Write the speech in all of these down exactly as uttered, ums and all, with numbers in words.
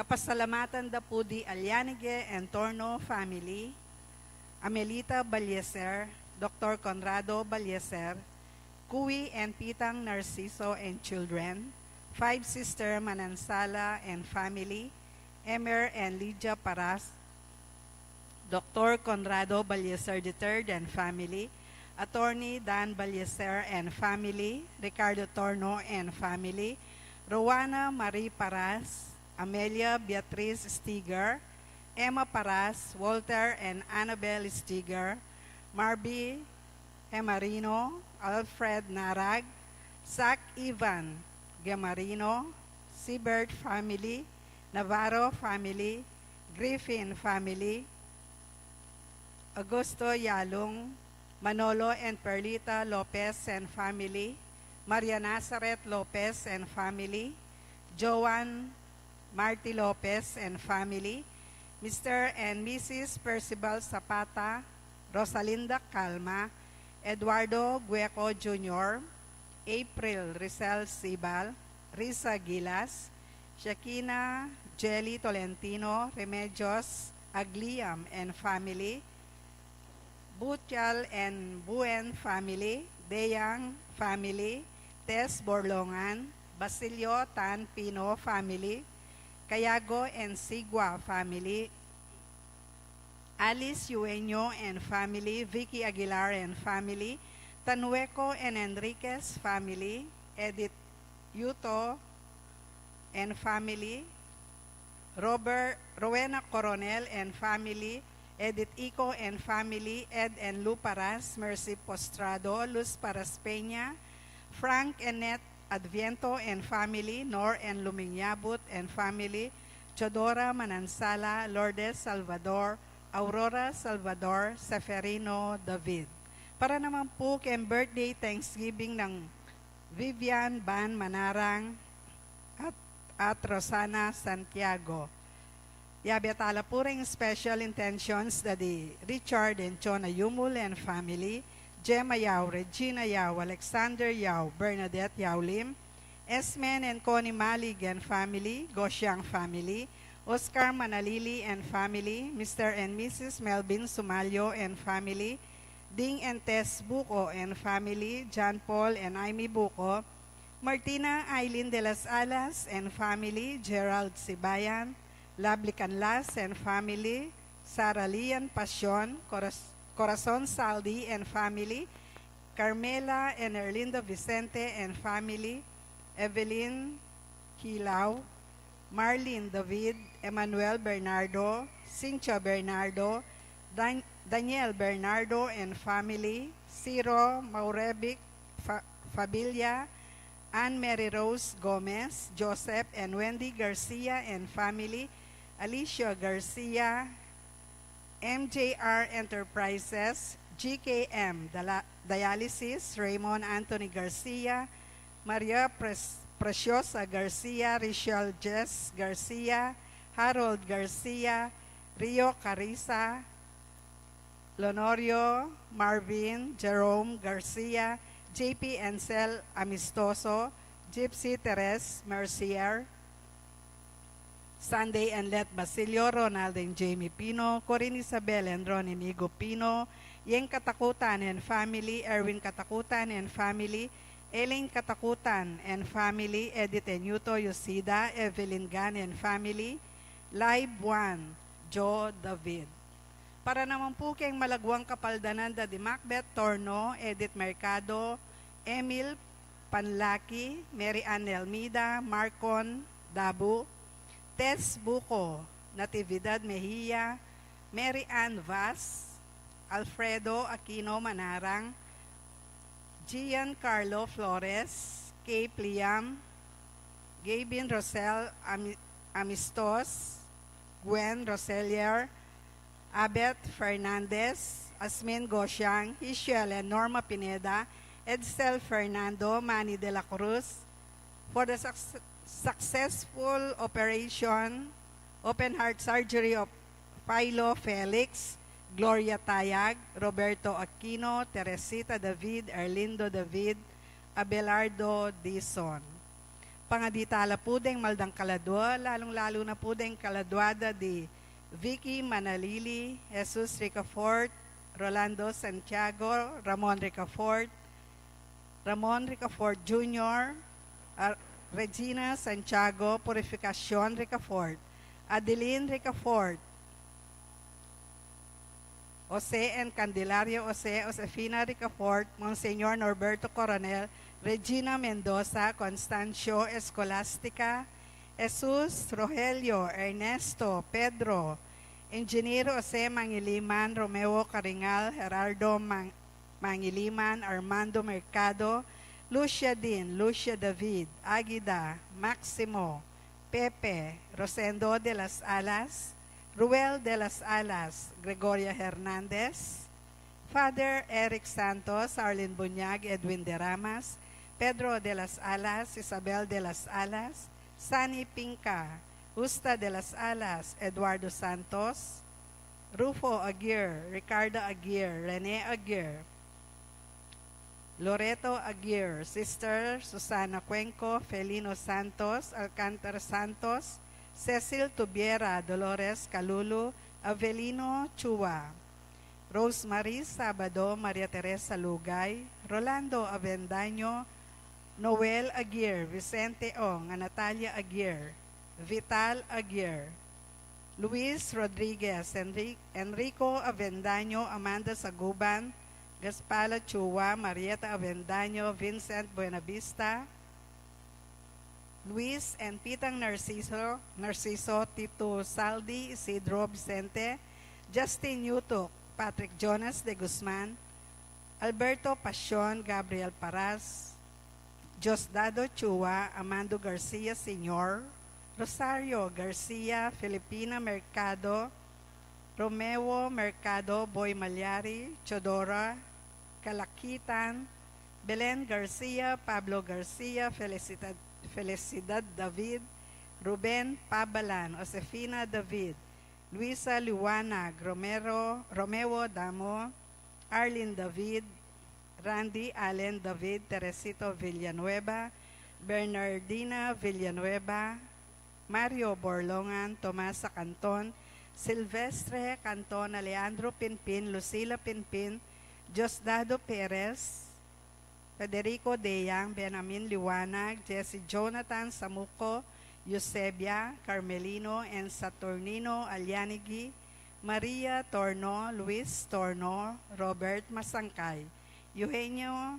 Kapasalamatan da pu di Alyanige and Torno family, Amelita Balyeser, Doctor Conrado Balyeser, Kui and Pitang Narciso and children, Five Sister Manansala and family, Emer and Lydia Paras, Doctor Conrado Balyeser the third and family, Attorney Dan Balyeser and family, Ricardo Torno and family, Rowana Marie Paras, Amelia Beatriz Stiger, Emma Paras, Walter and Annabel Stiger, Marby Emarino, Alfred Narag, Zach Ivan Gemarino, Sibert family, Navarro family, Griffin family, Augusto Yalung, Manolo and Perlita Lopez and family, Maria Nazareth Lopez and family, Joan Marty Lopez and family, Mister and Missus Percival Zapata, Rosalinda Calma, Eduardo Gueco Junior, April Rizal Sibal, Risa Gilas, Shakina Jelly Tolentino, Remedios Agliam and family, Butial and Buen family, Deyang family, Tess Borlongan, Basilio Tan Pino family, Cayago and Sigua family, Alice Yueño and family, Vicky Aguilar and family, Tanueco and Enriquez family, Edith Yuto and family, Robert, Rowena Coronel and family, Edith Ico and family, Ed and Lu Paras, Mercy Postrado, Luz Paras Peña, Frank and Net Adviento and family, Nor and Lumingyabut and family, Teodora Manansala, Lourdes Salvador, Aurora Salvador, Seferino David. Para naman po keng birthday Thanksgiving ng Vivian Ban Manarang at, at Rosana Santiago. Yabe tala pu ring special intentions da di Richard and Chona Yumul and family, Gemma Yao, Regina Yao, Alexander Yao, Bernadette Yao Lim, Esmen and Connie Malig and family, Gosiang family, Oscar Manalili and family, Mister and Missus Melvin Sumalyo and family, Ding and Tess Buco and family, John Paul and Amy Buco, Martina Aileen de las Alas and family, Gerald Sibayan, Lovely Canlas and family, Sarah Lian Pasion, Coraz-, Corazon Saldi and family, Carmela and Erlinda Vicente and family, Evelyn Kilao, Marlene David, Emmanuel Bernardo, Cynthia Bernardo, Dan-, Daniel Bernardo and family, Ciro Maurebic Fa-, Fabilla, Anne Mary Rose Gomez, Joseph and Wendy Garcia and family, Alicia Garcia, M J R Enterprises, G K M Dala-, Dialysis, Raymond Anthony Garcia, Maria Pres-, Preciosa Garcia, Richelle Jess Garcia, Harold Garcia, Rio Carissa, Lonorio, Marvin, Jerome Garcia, J P Ansel Amistoso, Gypsy Teres Mercier, Sunday and Let Basilio, Ronald and Jamie Pino, Corinne Isabel and Ron Inigo Pino, Yeng Katakutan and family, Erwin Katakutan and family, Elaine Katakutan and family, Edith and Yuto Yosida, Evelyn Gan and family, Lai Buan, Joe David. Para naman pu keng malaguang kapaldanan da di Macbeth Torno, Edith Mercado, Emil Panlaki, Mary Ann Nelmida, Marcon Dabu, Tess Buco, Natividad Mejia, Mary Ann Vaz, Alfredo Aquino Manarang, Gian Carlo Flores, Kay Pliam, Gavin Rosel Ami-, Amistos, Gwen Roselier, Abet Fernandez, Asmin Gosiang, Hishel and Norma Pineda, Edsel Fernando, Manny de la Cruz, for the suc-, successful operation, open heart surgery of Philo Felix, Gloria Tayag, Roberto Aquino, Teresita David, Erlindo David, Abelardo Dizon. Pangadi tala pu deng maldang kaladua, lalung-lalu na pu deng kaladuada di Vicky Manalili, Jesus Ricafort, Rolando Santiago, Ramon Ricafort, Ramon Ricafort Junior, Ar-, Regina Santiago, Purificacion Ricafort, Adeline Ricafort, Jose and Candelario Jose, Josefina Ricafort, Monsignor Norberto Coronel, Regina Mendoza, Constancio Escolastica, Jesus, Rogelio, Ernesto, Pedro, Engineer Jose Mangiliman, Romeo Caringal, Gerardo Mang-, Mangiliman, Armando Mercado, Lucia Din, Lucia David, Agida, Maximo, Pepe, Rosendo de las Alas, Ruel de las Alas, Gregoria Hernandez, Father Eric Santos, Arlene Buñag, Edwin de Ramas, Pedro de las Alas, Isabel de las Alas, Sani Pinca, Justa de las Alas, Eduardo Santos, Rufo Aguirre, Ricardo Aguirre, Rene Aguirre, Loreto Aguirre, Sister Susana Cuenco, Felino Santos, Alcantara Santos, Cecil Tubiera, Dolores Calulu, Avelino Chua, Rosemary Sabado, Maria Teresa Lugay, Rolando Avendaño, Noel Aguirre, Vicente Ong, Natalia Aguirre, Vital Aguirre, Luis Rodriguez, Enri-, Enrico Avendaño, Amanda Saguban, Gaspala Chua, Marieta Avendaño, Vincent Buenavista, Luis and Pitang Narciso, Narciso, Tito Saldi, Isidro Vicente, Justin Yutok, Patrick Jonas de Guzman, Alberto Pasion, Gabriel Paras, Diosdado Chua, Amando Garcia Senior, Rosario Garcia, Filipina Mercado, Romeo Mercado, Boy Malyari, Teodora Calaquitan, Belen Garcia, Pablo Garcia, Felicidad, Felicidad David, Ruben Pabalan, Josefina David, Luisa Liwanag, Romero, Romeo Damo, Arlene David, Randy Allen David, Teresito Villanueva, Bernardina Villanueva, Mario Borlongan, Tomasa Canton, Silvestre Canton, Alejandro Pinpin, Lucila Pinpin, Diosdado Perez, Federico Deyang, Benjamin Liwanag, Jesse Jonathan Samuco, Eusebia, Carmelino and Saturnino Alianigi, Maria Torno, Luis Torno, Robert Masangkay, Eugenio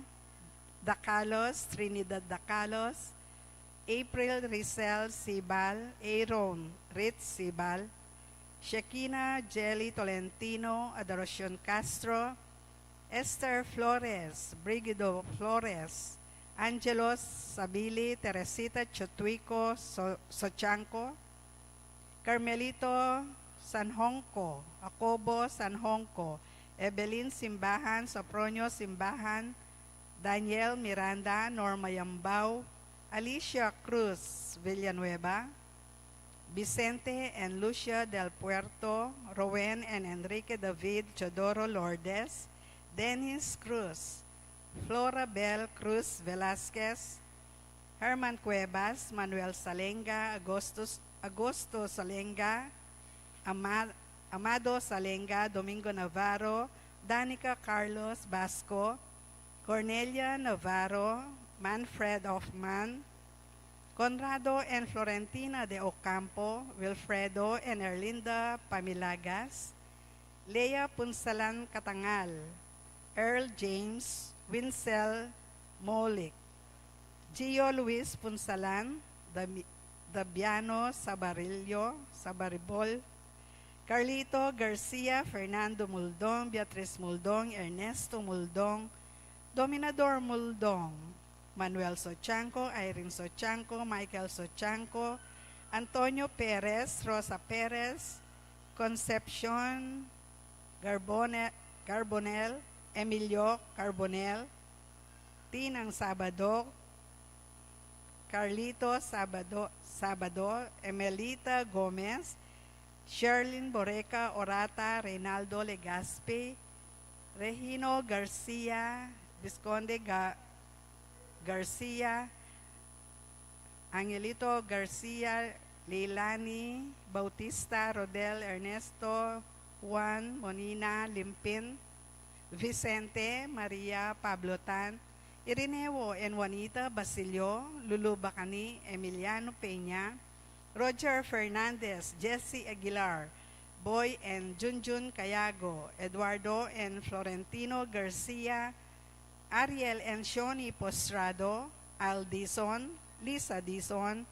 Dacalos, Trinidad Dacalos, April Rizal Sibal, Aaron Ritz Sibal, Shekina Jelly Tolentino, Adoracion Castro, Esther Flores, Brigido Flores, Angelo Sabili, Teresita Chotuico, So-, Sochanco, Carmelito Sanhonco, Jacobo Sanhonco, Evelyn Simbahan, Sopronio Simbahan, Daniel Miranda, Norma Yambao, Alicia Cruz Villanueva, Vicente and Lucia del Puerto, Rowen and Enrique David, Teodoro Lourdes, Dennis Cruz, Flora Bel Cruz Velasquez, Herman Cuevas, Manuel Salenga, Agustus, Augusto Salenga, Ama-, Amado Salenga, Domingo Navarro, Danica Carlos Basco, Cornelia Navarro, Manfred Hoffman, Conrado and Florentina de Ocampo, Wilfredo and Erlinda Pamilagas, Lea Punsalan Catangal, Earl James, Winsel Molik, Gio Luis Punsalan, Dami-, Dabiano Sabarillo, Sabaribol, Carlito Garcia, Fernando Muldong, Beatriz Muldong, Ernesto Muldong, Dominador Muldong, Manuel Sochanco, Irene Sochanco, Michael Sochanco, Antonio Perez, Rosa Perez, Concepcion Garbone-, Garbonel, Emilio Carbonel, Tinang Sabado, Carlito Sabado, Sabado, Emelita Gomez, Sherlyn Boreca Orata, Reynaldo Legaspi, Regino Garcia, Visconde Ga-, Garcia, Angelito Garcia, Leilani Bautista, Rodel Ernesto, Juan Monina Limpin, Vicente Maria Pablo Tan, Irineo and Juanita Basilio, Lulu Bacani, Emiliano Peña, Roger Fernandez, Jesse Aguilar, Boy and Junjun Cayago, Eduardo and Florentino Garcia, Ariel and Shoni Postrado, Al Dizon, Lisa Dizon,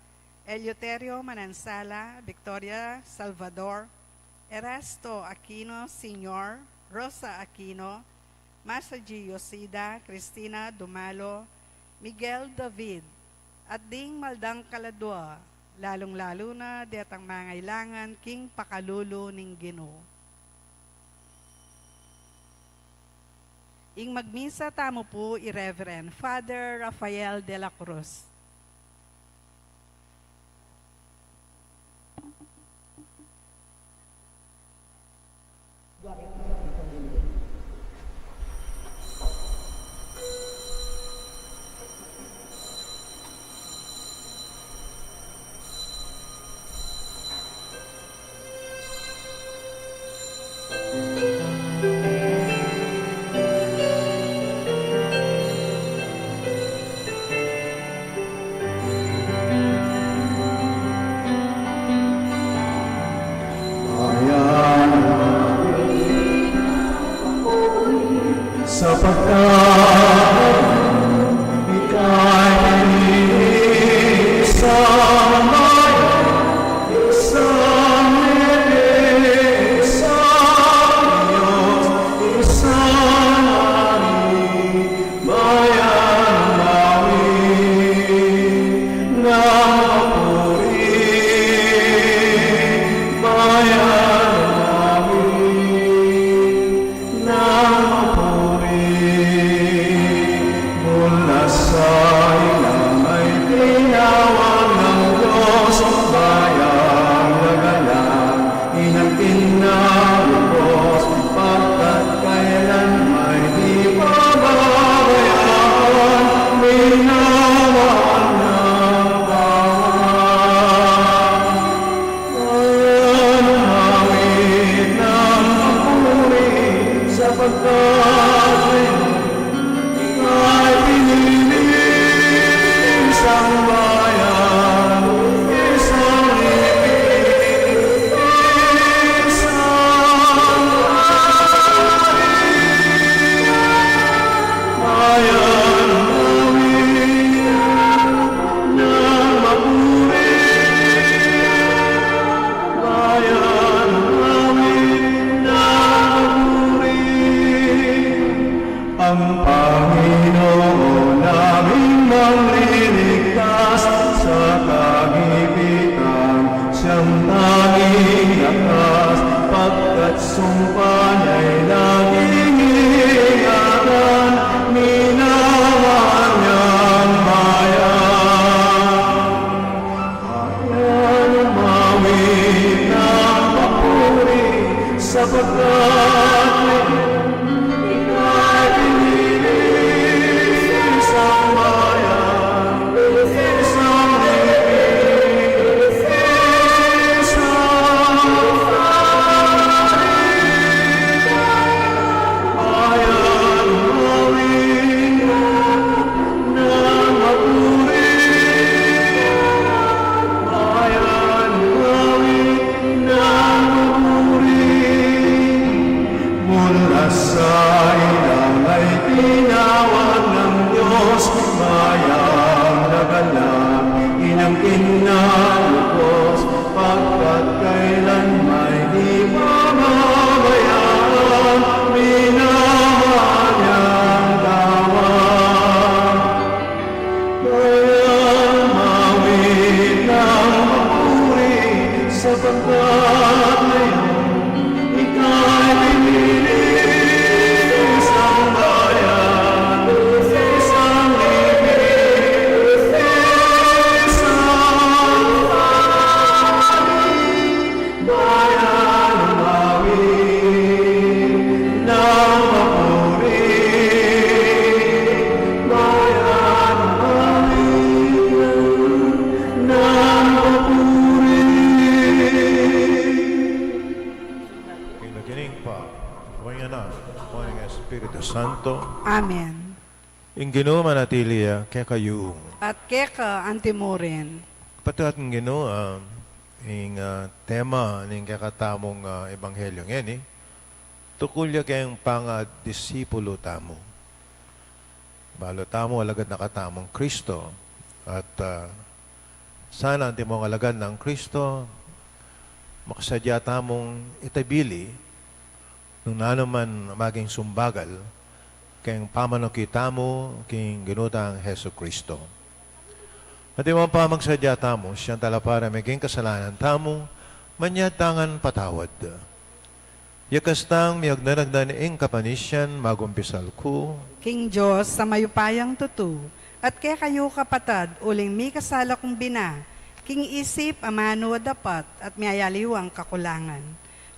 Eleuterio Manansala, Victoria Salvador, Erasto Aquino Senior, Rosa Aquino, Masaji Yosida, Cristina Dumalo, Miguel David, at ding maldang kaladua, lalung-lalu na detang mangailangan king pakalulu ning Ginu. Ing magmisa tamu pu i Reverend Father Rafael de la Cruz. Sapagkat ika'y pinili isang bayan, isang Dios, isang hari, bayan ng Mawit ng papuri, bayan ng Mawit ng papuri. Mula sa ilang ay tinawag ng Diyos ang bayang naganap, inangkin na lubos, pagkat kailan may di pababayaan, minamahal ng tawag. Manumawit ng papuri sapagkat ika'y pinili isang bayan, isang ibig, isang hari. Bayan ng Mawit ng papuri, bayan ng Mawit ng papuri. Ang Panginoon naming mangliligtas sa kagipitan, siyang tanging lakas, pagkat sumpa niya'y laging ingatan, minamahal niyang bayan. Bayan ng Mawit ng papuri, sapagkat ika'y pinili isang bayan, isang ibig, isang hari. Bayan ng Mawit ng papuri, bayan ng Mawit ng papuri. Mula sa ilang ay tinawag ng Diyos, bayang naganap, inangkin na lubos, pagkat kailan may di pababayaan, minamahal niyang tawag. Bayan ng Mawit ng papuri, sapagkat ngayon ika'y pinili isang bayan, isang ibig, isang hari. Bayan ng Mawit ng papuri, bayan ng Mawit ng Espiritu Santo. Amen. Ing Ginu manatili ya kekayu. At keka antimurin. Kapatad king Ginu, ah, ing, ah, tema ning kekatamung, ah, ebanghelyo ngeni, tukul ya keng pangadisipulo tamu. Balu tamu, alagad na katamung Kristo. At, ah, sana antimong alagad nang Kristo, makasadya tamung itabili nung nanu man maging sumbagal keng pamanuki tamu king Ginu tang Jesucristo. At ing pamagsadya tamu, siyang talapara maging kasalanan tamu, manyad tangan patawad. Yakas tang miyagnanagnan ing kapanisian, magumpisal ku king Dios a mayupayang tutu, at kekayu kapatad, uling mikasala kung bina, king isip, amanu, dapat, at miyayaliwang kakulangan.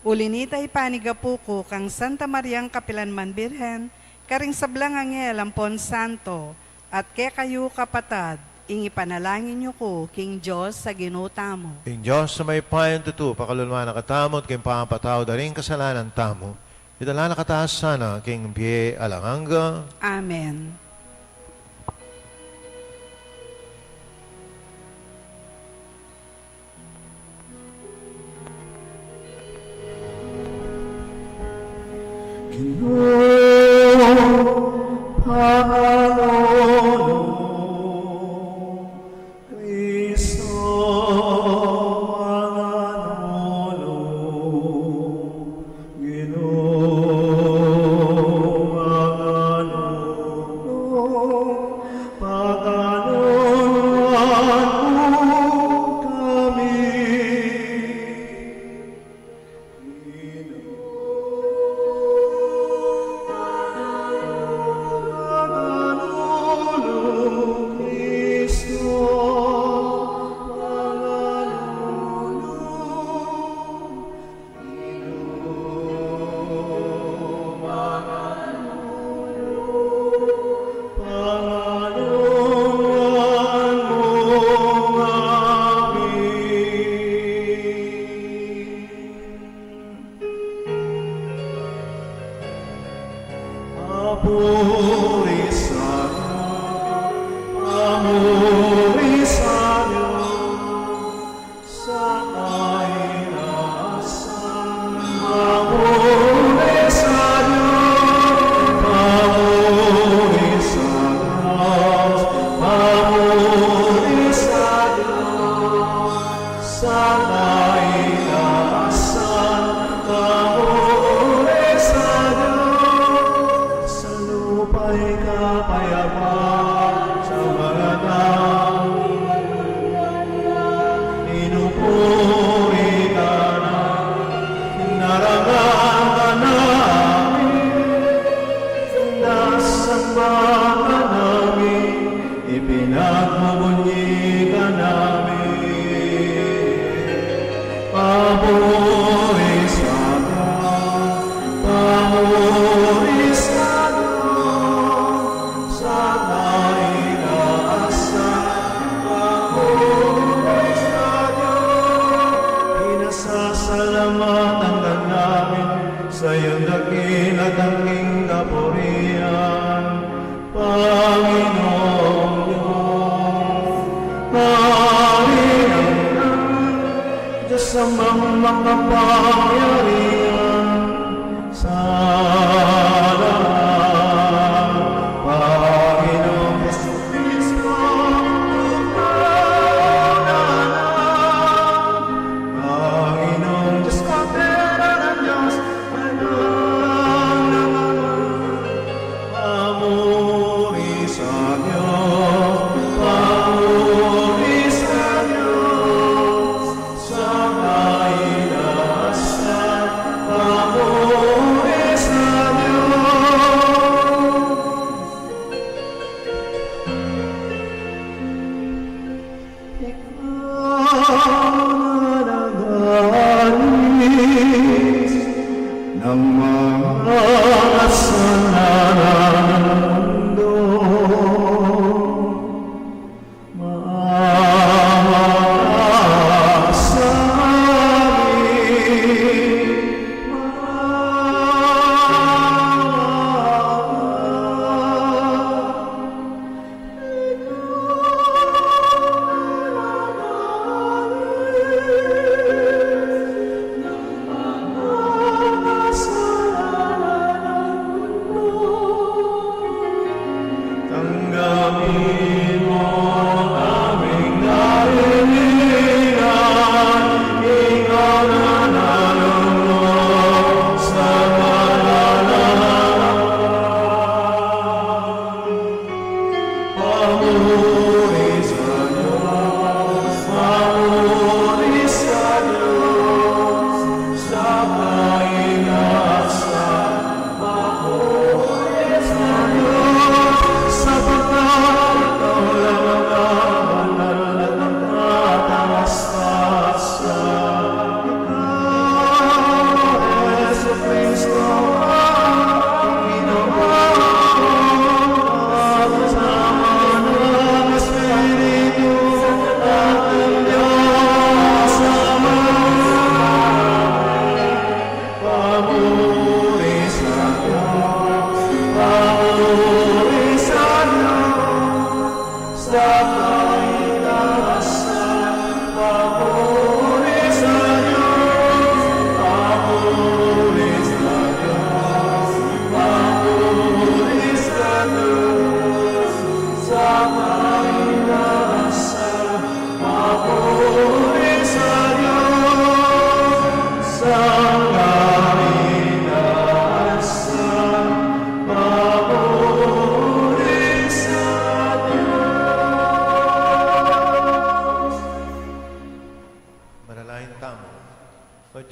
Uli nita ipanigapu ku kang Santa Mariang kapilan man Birhen, karing sablang anghel ampon santo, at kekayu kapatad, ing ipanalangin yu ku king Dios a Ginu tamu. Ing Dios a mayupayang tutu, pakalulwan na katamu, at king pamapatawad da ring kasalanan tamu, idala na kata sana king bie alang angga. Amen. Ginu, pangalulu, Kristo, pangalulu, Ginu, pangalulu, pakaluluan mu kami. Papuri sa Dios, papuri sa Dios, sa kailaasan. Papuri sa Dios, papuri sa Dios, papuri sa Dios. Sa kailaasan, papuri sa Dios, sa lupa'y kapayapan, sa maranang inupuri ka na, narangal ka namin, sinasamba ka namin, ipinagmumuni ka namin. Papuri sa Dios, papuri sa Dios, sa kailaasan, papuri sa Dios. Pinasasalamatan ka namin, sa iyong dakilang angking kapurian. Panginoong Diyos, Panginoong Diyos, Amang makapangyarihan sa lahat, Panginoong Jesucristo, Panginoong Diyos, Panginoong Diyos, Panginoong Diyos, Pamuri sa Dios, pamuri sa Dios, sa kailaasan, pamuri sa Dios. Ikaw na nag-alis ng mga kasalanan ng mundo. Maawa ka sa amin, maawa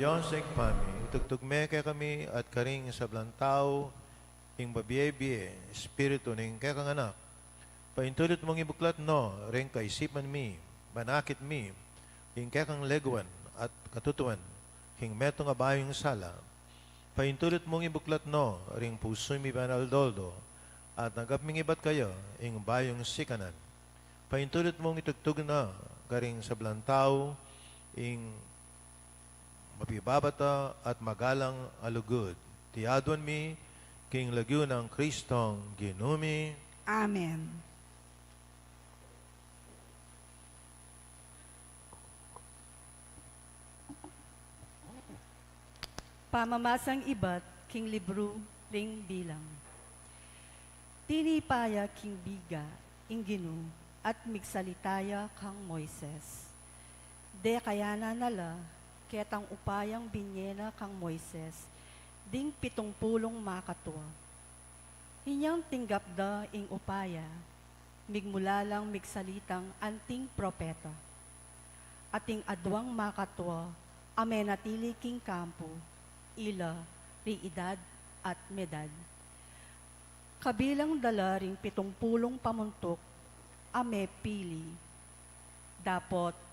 Dios Ibpa mi, itugtug me kekami at karing sablang tau ing babie-bie Espiritu ning kekang Anak. Paintulut mung ibuklat no ring kaisipan mi, banakit mi, ing kekang leguan at katutuan, king metung a bayung sala. Paintulut mung ibuklat no ring pusu mi banal doldo, at nagap ming ibat kaya ing bayung sikanan. Paintulut mung itugtug na karing sablang tau ing mabibabata at magalang a lugud. Iti aduan mi king lagyu nang Kristong Ginu mi. Amen. Pamamasang ibat king libru ring Bilang. Tinipa ya king biga ing Ginu at migsalita ya kang Moises. Dekayanan na la ketang upayang binie na kang Moises ding pitung pulung makatua. Inyang tinggap da ing upaya, migmula lang migsalitang anting propeta. Ating aduang makatua a menatili king kampu, ila ri Idad at Medad. Kabilang da la ring pitung pulung pamuntuk a mepili. Dapot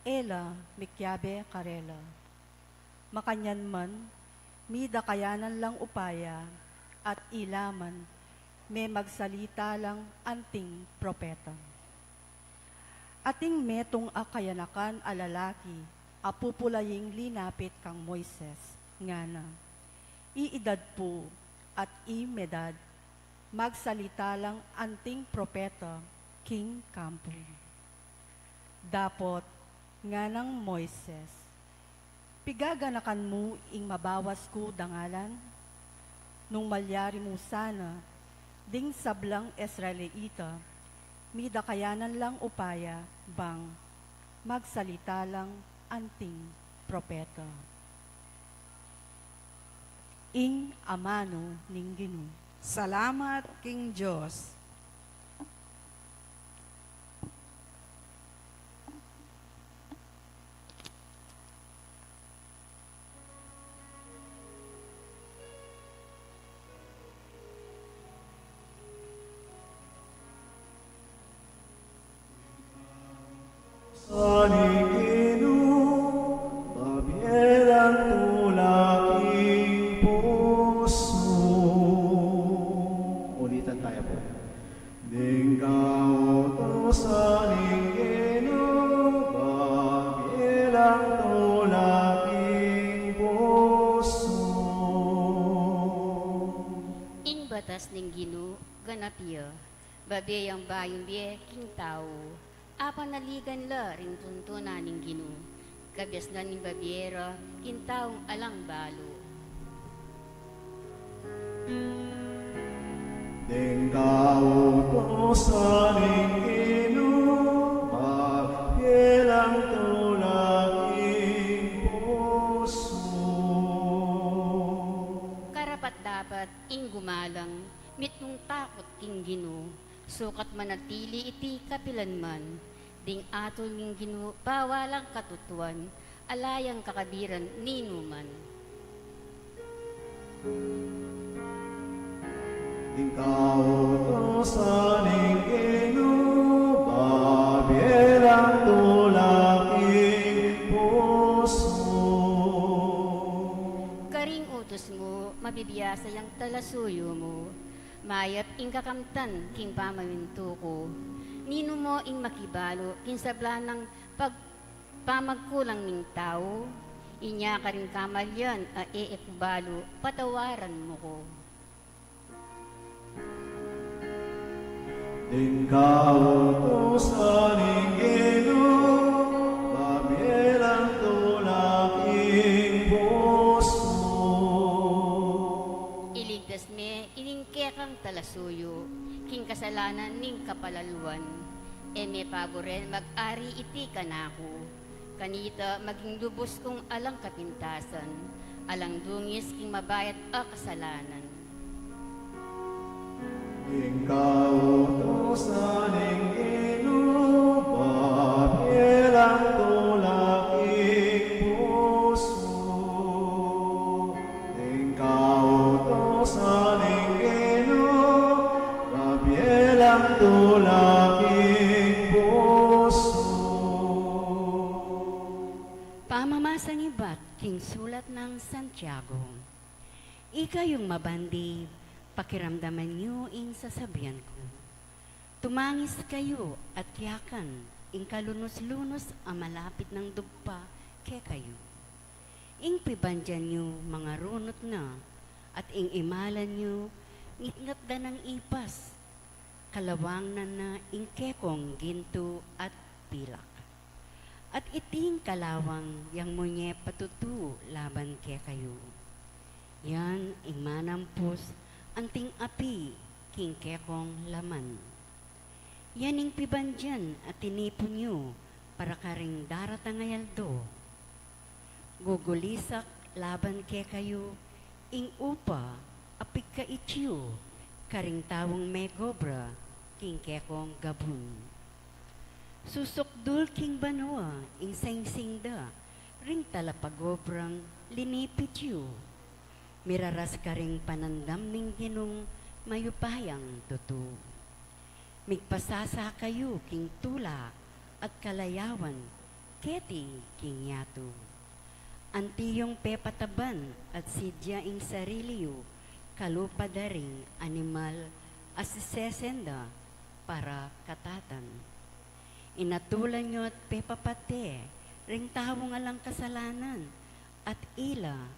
e la mikiabe karela. Makanyan man, midakayanan lang upaya at ila man memagsalita lang anting propeta. Ating metung a kayanakan a lalaki a pupulaying linapit kang Moises, ngana, i Idad pu at i Medad, magsalita lang anting propeta king kampu. Dapot nganang Moises, pigaganakan mu ing mabawas ku dangalan? Nung malyari mu sana, ding sablang Israelita, midakayanan lang upaya bang magsalita lang anting propeta. Ing amanu ning Ginu. Salamat king Dios. Sa ning Ginu, babie lang tula king pusu. Ulitan tayo po. Ding kautusan ning Ginu, babie lang tula king pusu. Ing batas ning Ginu, ganap ya. Babie yang bayung bie king tau, apanaligan la ring tuntunan ning Ginu, kabiasnan ning babie ra king taung alang balu. Ding kautusan ning Ginu, babie lang tula king pusu. Karapat-dapat ing gumalang mitmung takut king Ginu, sukat manatili iti kapilanman. Ding atul ning Ginu, bawalang katutuan, ala yang kakabiran ninuman. Ding kautusan ning Ginu, babie lang tula king pusu. Karing utus mu, mabibiasa yang talasuyu mu, mayap ing kakamtan king pamamintu ku. Ninu mo ing makibalu king sabla nang pag-, pamagkulang ning tau? Inya karing kamalian a e ku balu, patawaran mu ku. Ding kautusan ning Ginu, babie lang tula king pusu. Iligtas me ining kekang talasuyu king kasalanan ning kapalaluan. E me paburen mag-ari iti kanaku. Kanita maging lubus kung alang kapintasan, alang dungis king mabayat a kasalanan. Ing kautusan ning Ginu, babie lang tula king pusu. King sulat nang Santiago. Ikayung mabandi, pakiramdaman yu ing sasabian ku. Tumangis kayu at yakan ing kalunus-lunus a malapit nang dugpa kekayu. Ing pibandian yu mangarunut na, at ing imalan yu ngitngat da nang ipas. Kalawangnan na ing kekong gintu at pilak. At iting kalawang yang munye patutu laban kekayu. Yan ing manampus anting api king kekong laman. Yan ing pibandian a tinipun yu para karing daratang a aldo. Gugulisak laban kekayu ing upa a pigkait yu karing taung megobra king kekong gabun. Susukdul king banua ing singsing da ring talapagobrang linipit yu. Miraras karing panandam ning Ginung mayupayang tutu. Migpasasa kayu king tula at kalayawan keti king yatu. Anti yung pepataban at sidya ing sarili yu kalupa da ring animal a sisesen da para katatan. Inatulan yu at pepapate ring taung alang kasalanan at ila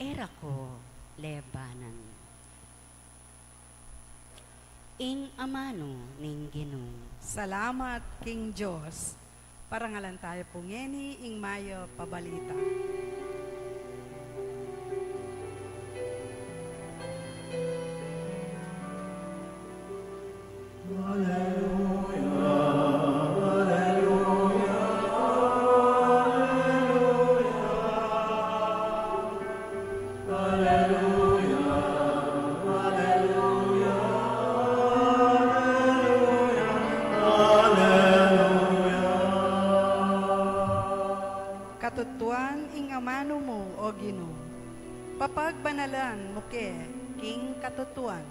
e ra ko lebanan. Ing amanu ning Ginu. Salamat king Dios. Parangalan tayu pu ngeni ing mayap a balita. Aleluya, aleluya, aleluya, aleluya, aleluya, aleluya, aleluya. Katutuan ing amanu mu, O Ginu, papagbanalan mu ke king katutuan.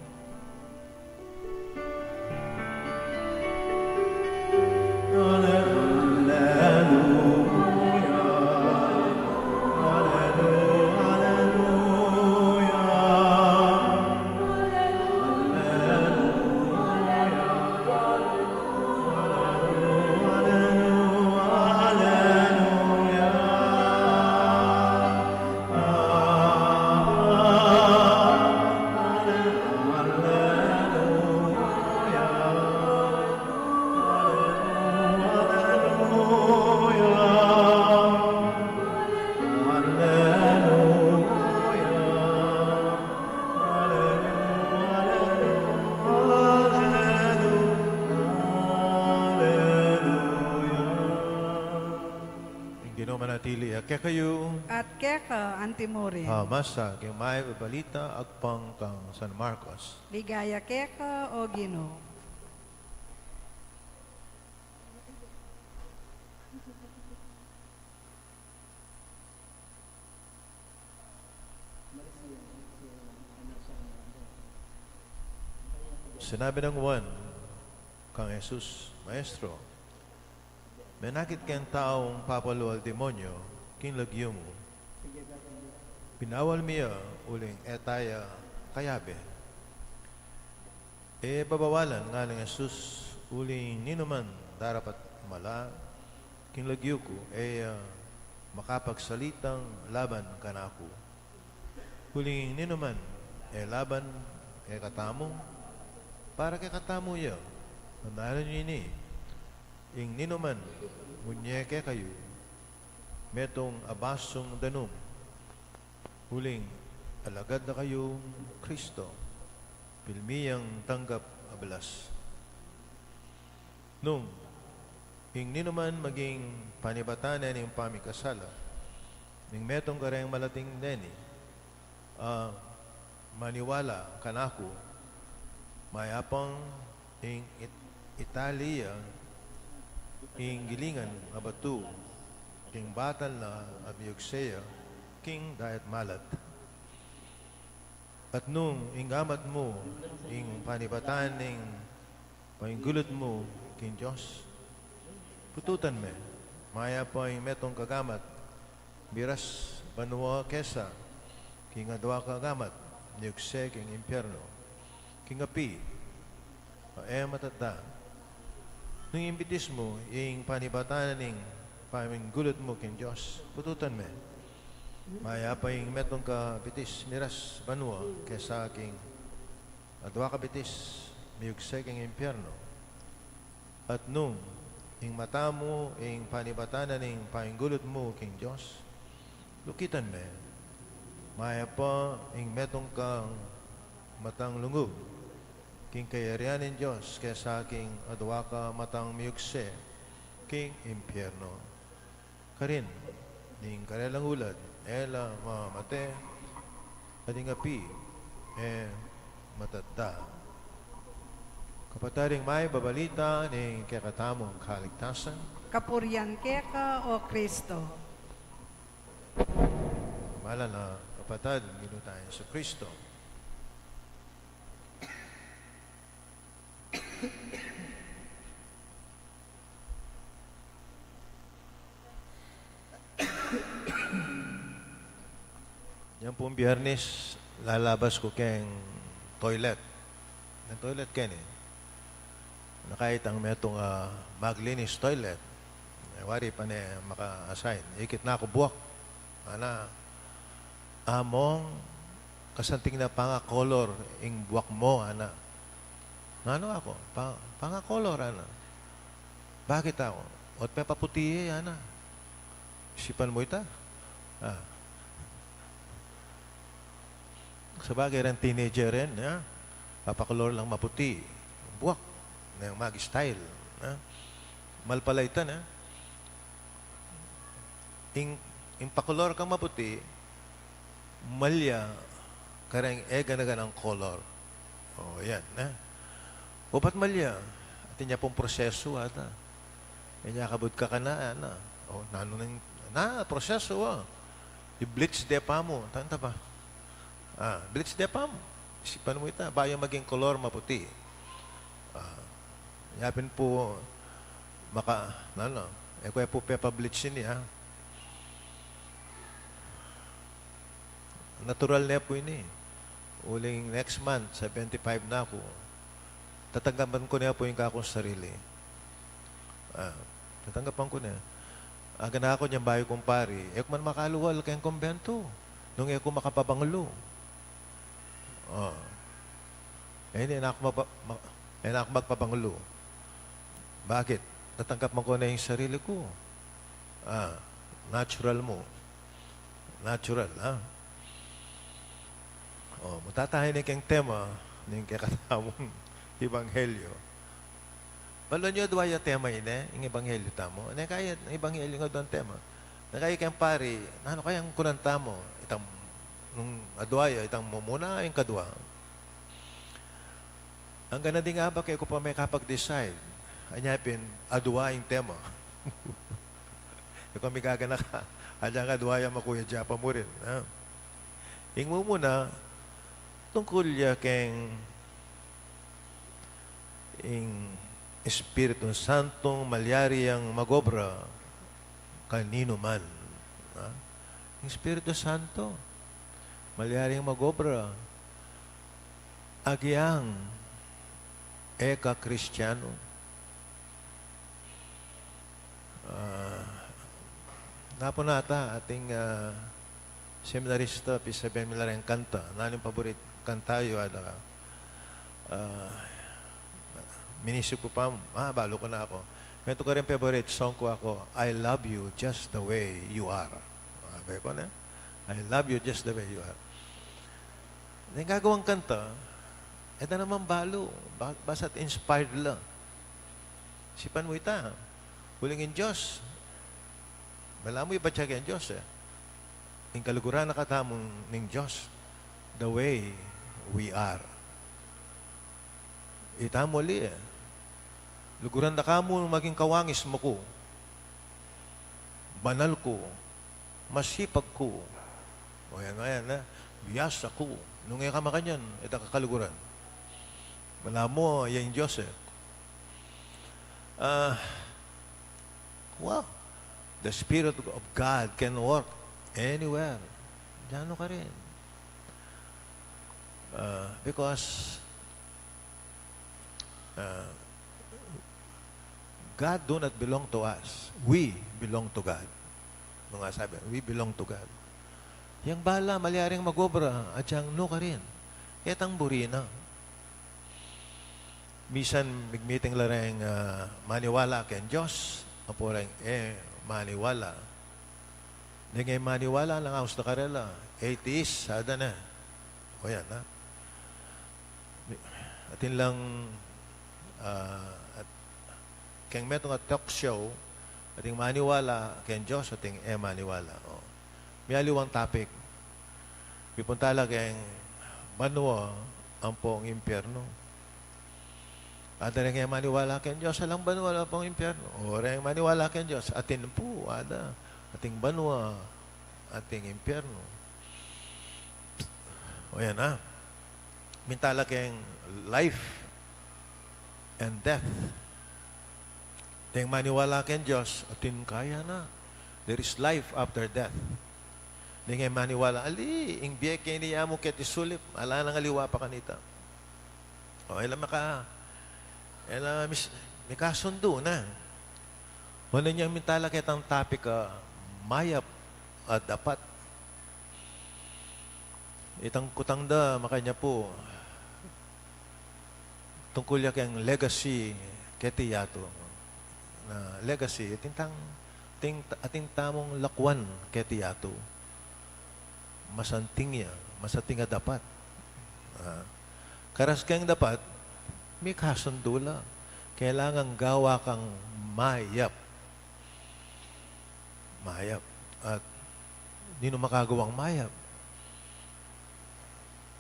Ing Ginu manatili ya kekayu. At keka antimurin. A masa king mayap a balita agpang kang San Marcos. Ligaya keka, O Ginu. Sinabi nang Juan kang Jesus, Maestro, menakit keng taung papalual demonyo king lagyu mu. Binawal mi ya uling e ta ya kayabe. E babawalan, ngana nang Jesus, uling ninuman darapat mala king lagyu ku, e ya makapagsalitang laban kanaku. Uling ninuman e laban kekatamu, para kekatamu ya. Tandanan yu ini, ing ninuman munye kekayu, metung a basung danum, uling alagad da kayung Kristo, pil mi yang tanggap a balas. Nung ing ninuman maging panibatan ne ning pamikasala, ning metung kareng malating deni, a maniwala kanaku, mayapang ing it-, itali ya ing gilingan a batu king batal na a miyugse ya king dayat malat. At nung ing gamat mu ing panibatan ning pangigulut mu king Dios, pututan me, mayapang ing metung kagamat miras banua kesa king adua ka gamat miyugse king impiernu, king api a e matada. Nung ing bitis mu ing panibatan ning paminggulut mu king Dios, pututan me. Mayap ing metung ka bitis miras banua kesa king adua ka bitis miyugse king impiernu. At nung ing mata mu ing panibatan ning paminggulut mu king Dios, lukitan me. Mayap ing metung kang matang lungub king kayarian ning Dios kesa king adua ka matang miyugse king impiernu. Karin ning karelang ulad e la mamate, at ing api e matada. Kapatad, ing mayap a balita ning kekatamung kaligtasan. Kapurian keka, O Kristo. Pamagpala na, kapatad, ing Ginu tang Jesucristo. Yang pung Biyernes, lalabas ku keng toilet. Keng toilet keni, nakaitan ku metung a maglinis toilet. E, wari pa ne maka-assign. Ikit na ku, buak. Ana, Among, kasanting na pangakolor ing buak mu, ana. Nanu aku? Pa-, pangakolor, ana. Bakit aku? O't pepaputi ye, ana. Isipan mu ita. Ah. Sabagay, reng teenager ren, ya. Papakolor lang maputi. Buak. Neng mag-style, ya. Malpalaitan, ya. Ing, ing pakolor kang maputi, malya kareng e gana-ganang kolor. O, yan, na. Obat malya, atin ya pung prosesu, ata. Inya kabud ka kana, na. O, nanu neng, na, prosesu, a. I-bleach de pamu, tanta pa. A, bleach de pamu. Isipan mu ita, bayu maging kolor maputi. A, yapin pu, maka, nanu, e ku ya pu pepa-bleach ini, a. Natural ne pu ini. Uling next month, seventy-five na ku. Tatanggapan ku ne pu ing kakung sarili. A, tatanggapan ku ne. Agana ku inyang bayu kung pari, e ku man makalual keng kumbentu nung e ku makapabanglu. O. E, ini, e na ku mapa-, ma-, e na ku magpabanglu. Bakit? Tatanggapan ku ne ing sarili ku. A, natural mu. Natural, a. O, mu tatahan ne keng tema ning kekatamung ebanghelyo. Balu yu, adua ya tema ini, ing ebanghelyo tamu. Nung kaya, ebanghelyo ngan aduang tema. Nung kaya keng pari, nanu kaya ing kunan tamu? Itang, nung adua ya, itang mumuna, ing kadua. Anggang ding abak, e ku pa me kapag-decide. Anya pin, adua ing tema. E ku migaganaka, alyang adua ya, makuya ya pa mu rin, ha? Ing mumuna, tungkul ya keng ing Espiritu Santung malyari yang mag-obra kaninu man, ha? Ing Espiritu Santo, malyari yang mag-obra agyang e ka Kristiano. A, napun nata ating, a, seminarista, pisabian mi la reng kanta. Nanu ing paborit kanta yu? Ada ka, a, minisip ku pa, a, balu ku na aku. Metung karing favorite song ku aku, "I love you just the way you are." A, beko na? "I love you just the way you are." Neng gagawang kanta, e da naman balu, ba-, basta't inspired la. Isipan mu ita, uling ing Dios, balamu ibat ya keng Dios, e. Ing kaluguran na katamu ning Dios, the way we are. Ita mu ali, e. Luguran da kamu maging kawangis mu ku, banal ku, masipag ku. O yan, yan, e. Biasa ku. Nung e ka makanyan, e da ka kaluguran. Balamu, ya ing Dios, e. A, wow. The Spirit of God can work Anywhere. Diyan ka rin. Ah, because, ah, God do not belong to us. We belong to God. Nung nga sabi, we belong to God. Yang bala, malyaring mag-obra, at yang nu ka rin. Ketang buri na. Misan, mig-meeting la reng, ah, maniwala keng Dios, ampo reng e maniwala. Deng e maniwala, nang aus da karela, atheist, sada na. O yan, ha? Atin lang, ah, at, keng metung a talk show, ating maniwala keng Dios, ating e maniwala. O. Miyaliwang topic. Mipunta la keng banua ampong impyernu. Ada reng e maniwala keng Dios, alang banua ampong impyernu. O reng maniwala keng Dios, atin pu, ada. Ating banua, ating impyernu. O yan, ha? Minta la keng life and death. Deng maniwala keng Dios, atin kaya na. There is life after death. Deng e maniwala, ali, ing bie keni ya mu keti sulip, ala nang aliwa pa kanita. O, e la maka, e la mis-, mikasundu na. Nune yang minta la ketang topic a mayap a dapat. Itang kutang da, makanyan pu, tungkul ya keng legacy keti yatu. Na legacy, atin tang, atin, atin tamung lakuan keti yatu. Masanting ya, masanting a dapat. Ah, karas keng dapat, mikasundu la. Kailangan gawa kang mayap. Mayap. At ninu makagawang mayap?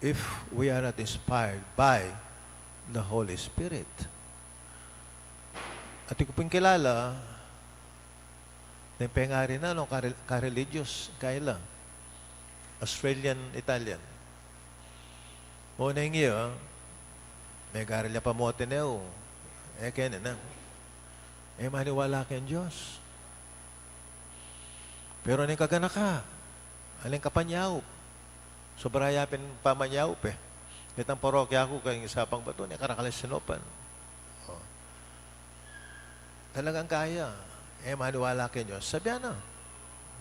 If we are not inspired by the Holy Spirit. At ing ku pung kilala, neng pengari na, no, kare-, kareligious, kaila. Australian, Italian. O, neng iya, megarel ya pa mote ne, o. E keni na. E maniwala keng Dios. Pero neng kaganaka, alang kapanyaup. Sobra ya pin pamanyaup, e. Itang parokya ku keng Sabang Bato, ne karakal Sinopan. O. Talagang kaya. E maniwala keng Dios. Sabian na.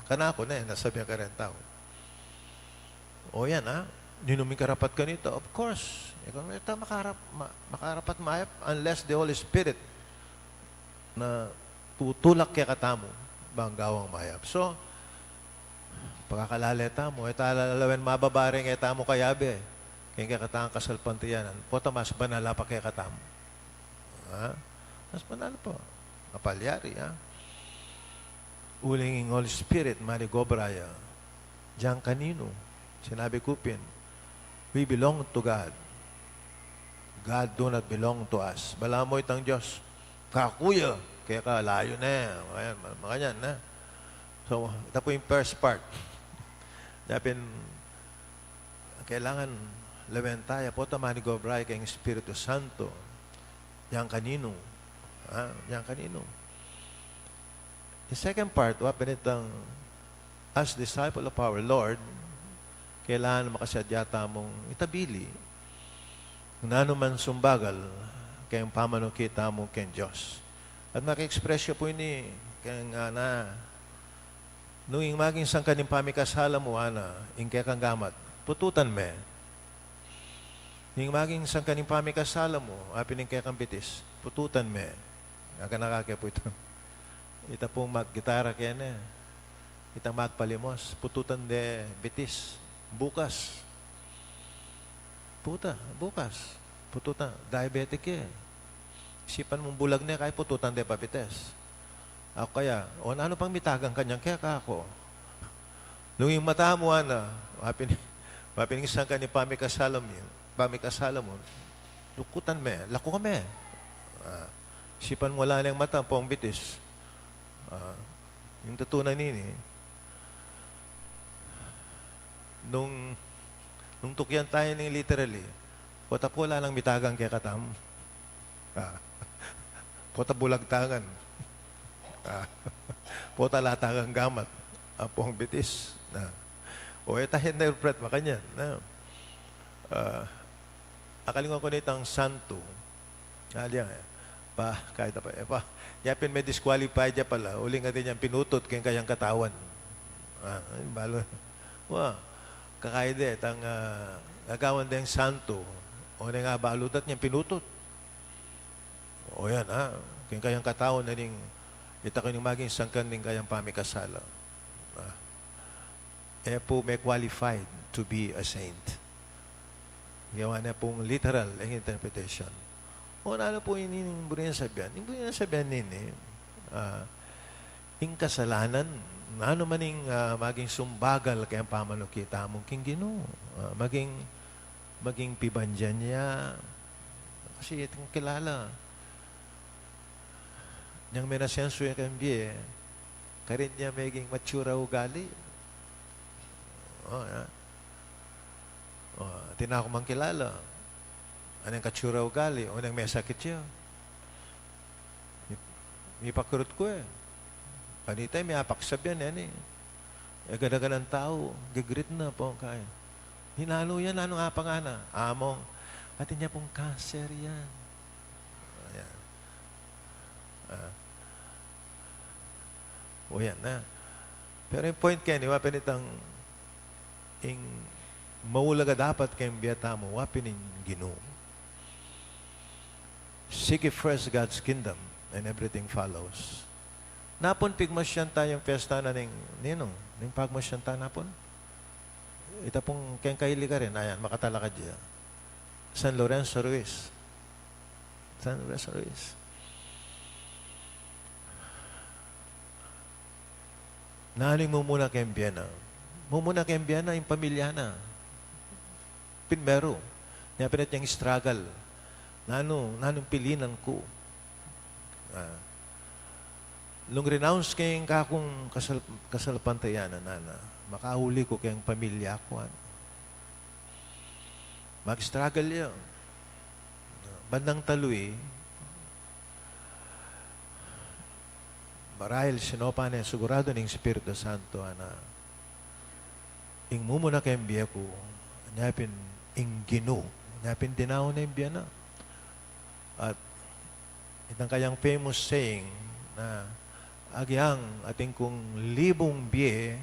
Kanaku ne, na sabian kareng tau. O yan, ha? Ninu ming karapat kanita? Of course. E kanu ita makarap-, ma-, makarapat mayap unless the Holy Spirit na tutulak kekatamu bang gawang mayap. So, pakakalale tamu, e ta lalawen mababa reng e tamu kayabe keng kekatang kasalpantayanan, pota mas banal la pa kekatamu. Ha? Mas banal pa. Mapalyari, ha? Uling ing Holy Spirit, maligobra ya diang kaninu. Sinabi ku pin, we belong to God. God do not belong to us. Balamu itang Dios, kaku ya, keka layu ne. Ayan, ma-, makanyan ne. So, ita pu ing first part. Dapin, kailangan lawen ta ya, pota manigobra ya keng Espiritu Santo. Yang kaninu. Ha? Yang kaninu. The second part, wa pin itang, as disciple of our Lord, kailangan makasadya tamung itabili nung nanu mang sumbagal keng pamanukit tamu keng Dios. At maka-express ya pu ini keng, ah, na, nung ing maging sangkan ning pamikasala mu, ana, ing kekang gamat, pututan me. Ning maging sangkan ning pamikasala mu, apin ing kekang bitis, pututan me. Aga na kake pu ita. Ita pung maggitara kene. Itang magpalimos, pututan de bitis. Bukas. Puta, bukas. Pututan, diabetic e. Isipan mung bulag ne, kaya pututan de pabitis. Aku kaya, o nanu pang mitagan kanyang keka ku? Nung ing mata mu, ana, wa pin, wa pin ing sangkan ning pamikasala mu, pamikasala mu, lukutan me, laku ka me. Ah, isipan mu ala neng mata, pong bitis. Ah, ing tutu na nini, nung, nung tukyan tamu ning literally, pota pu ala nang mitagan kekatamu. Ah. Pota bulag ta ngan. Ah. Pota ala ta ngan gamat. Ampong bitis na. O, e ta interpret makanyan na. Ah, akalinguan ku na itang santo. Ah, diyan, eh. Pa, kahit apa, eh, pa. Nya pin me-disqualify ya pala, uling atin yang pinutut keng kayang katawan. Ah, ay, balo. Wa, kakayde, itang, ah, gagawan deng santo, o, neng abalu dat yang pinutut. O yan, ha? Keng kayang katawan na ning, ita ku ning maging sangkan ning kayang pamikasala. Ah. E pu me-qualified to be a saint. Gawa na pung literal ing interpretation. O, nanu pu ini ning buri nang sabian? Ing buri nang sabian nini, ah, ing kasalanan, nanu man ing, ah, maging sumbagal keng pamanuki tamu king Ginu, ah, maging, maging pibandian ya, kasi atin kilala. Nyang menasenso ya keng bie, karin ya meging matsura ugali. O, ya. O, atin aku mang kilala. Anyang katsura ugali, o, neng mesakit ya. Mi-, mipakurut ku, e. Kanita, e, miapaksabian, e, ni. E, gana-ganang tau, gigrit na, pungkay. Ni nanu yan, nanu nga pa ngana? Among, atin ya pung cancer yan. Ayan. Ah. O yan na. Pero ing point keni, wa pin itang ing maulaga dapat keng bie tamu, wa pin ing Ginu. Seek ye first God's kingdom and everything follows. Napun pigmasyan taya ing fiesta na ning, ninu, ning pagmasyan ta napun? Ita pung keng kaili karin, ayan, makatalakad ya. San Lorenzo Ruiz. San Lorenzo Ruiz. Nanu ing mumuna keng bie na? Mumuna keng bie na ing pamilya na. Primeru, nya pin atin yang struggle. Nanu, nanu ing pilinan ku? Ah. Nung renounce ke ing kakung kasal-, kasalpantayanan, nanu, makauli ku keng pamilya ku, ano? Mag-struggle ya. Bandang talui, marahil sinopan ne, sigurado, ning Espiritu Santo, ana, ing mumuna keng bie ku, nya pin ing Ginu, nya pin dinaun ne ing bie na. At itang kayang famous saying na, agyang atin kung libung bie,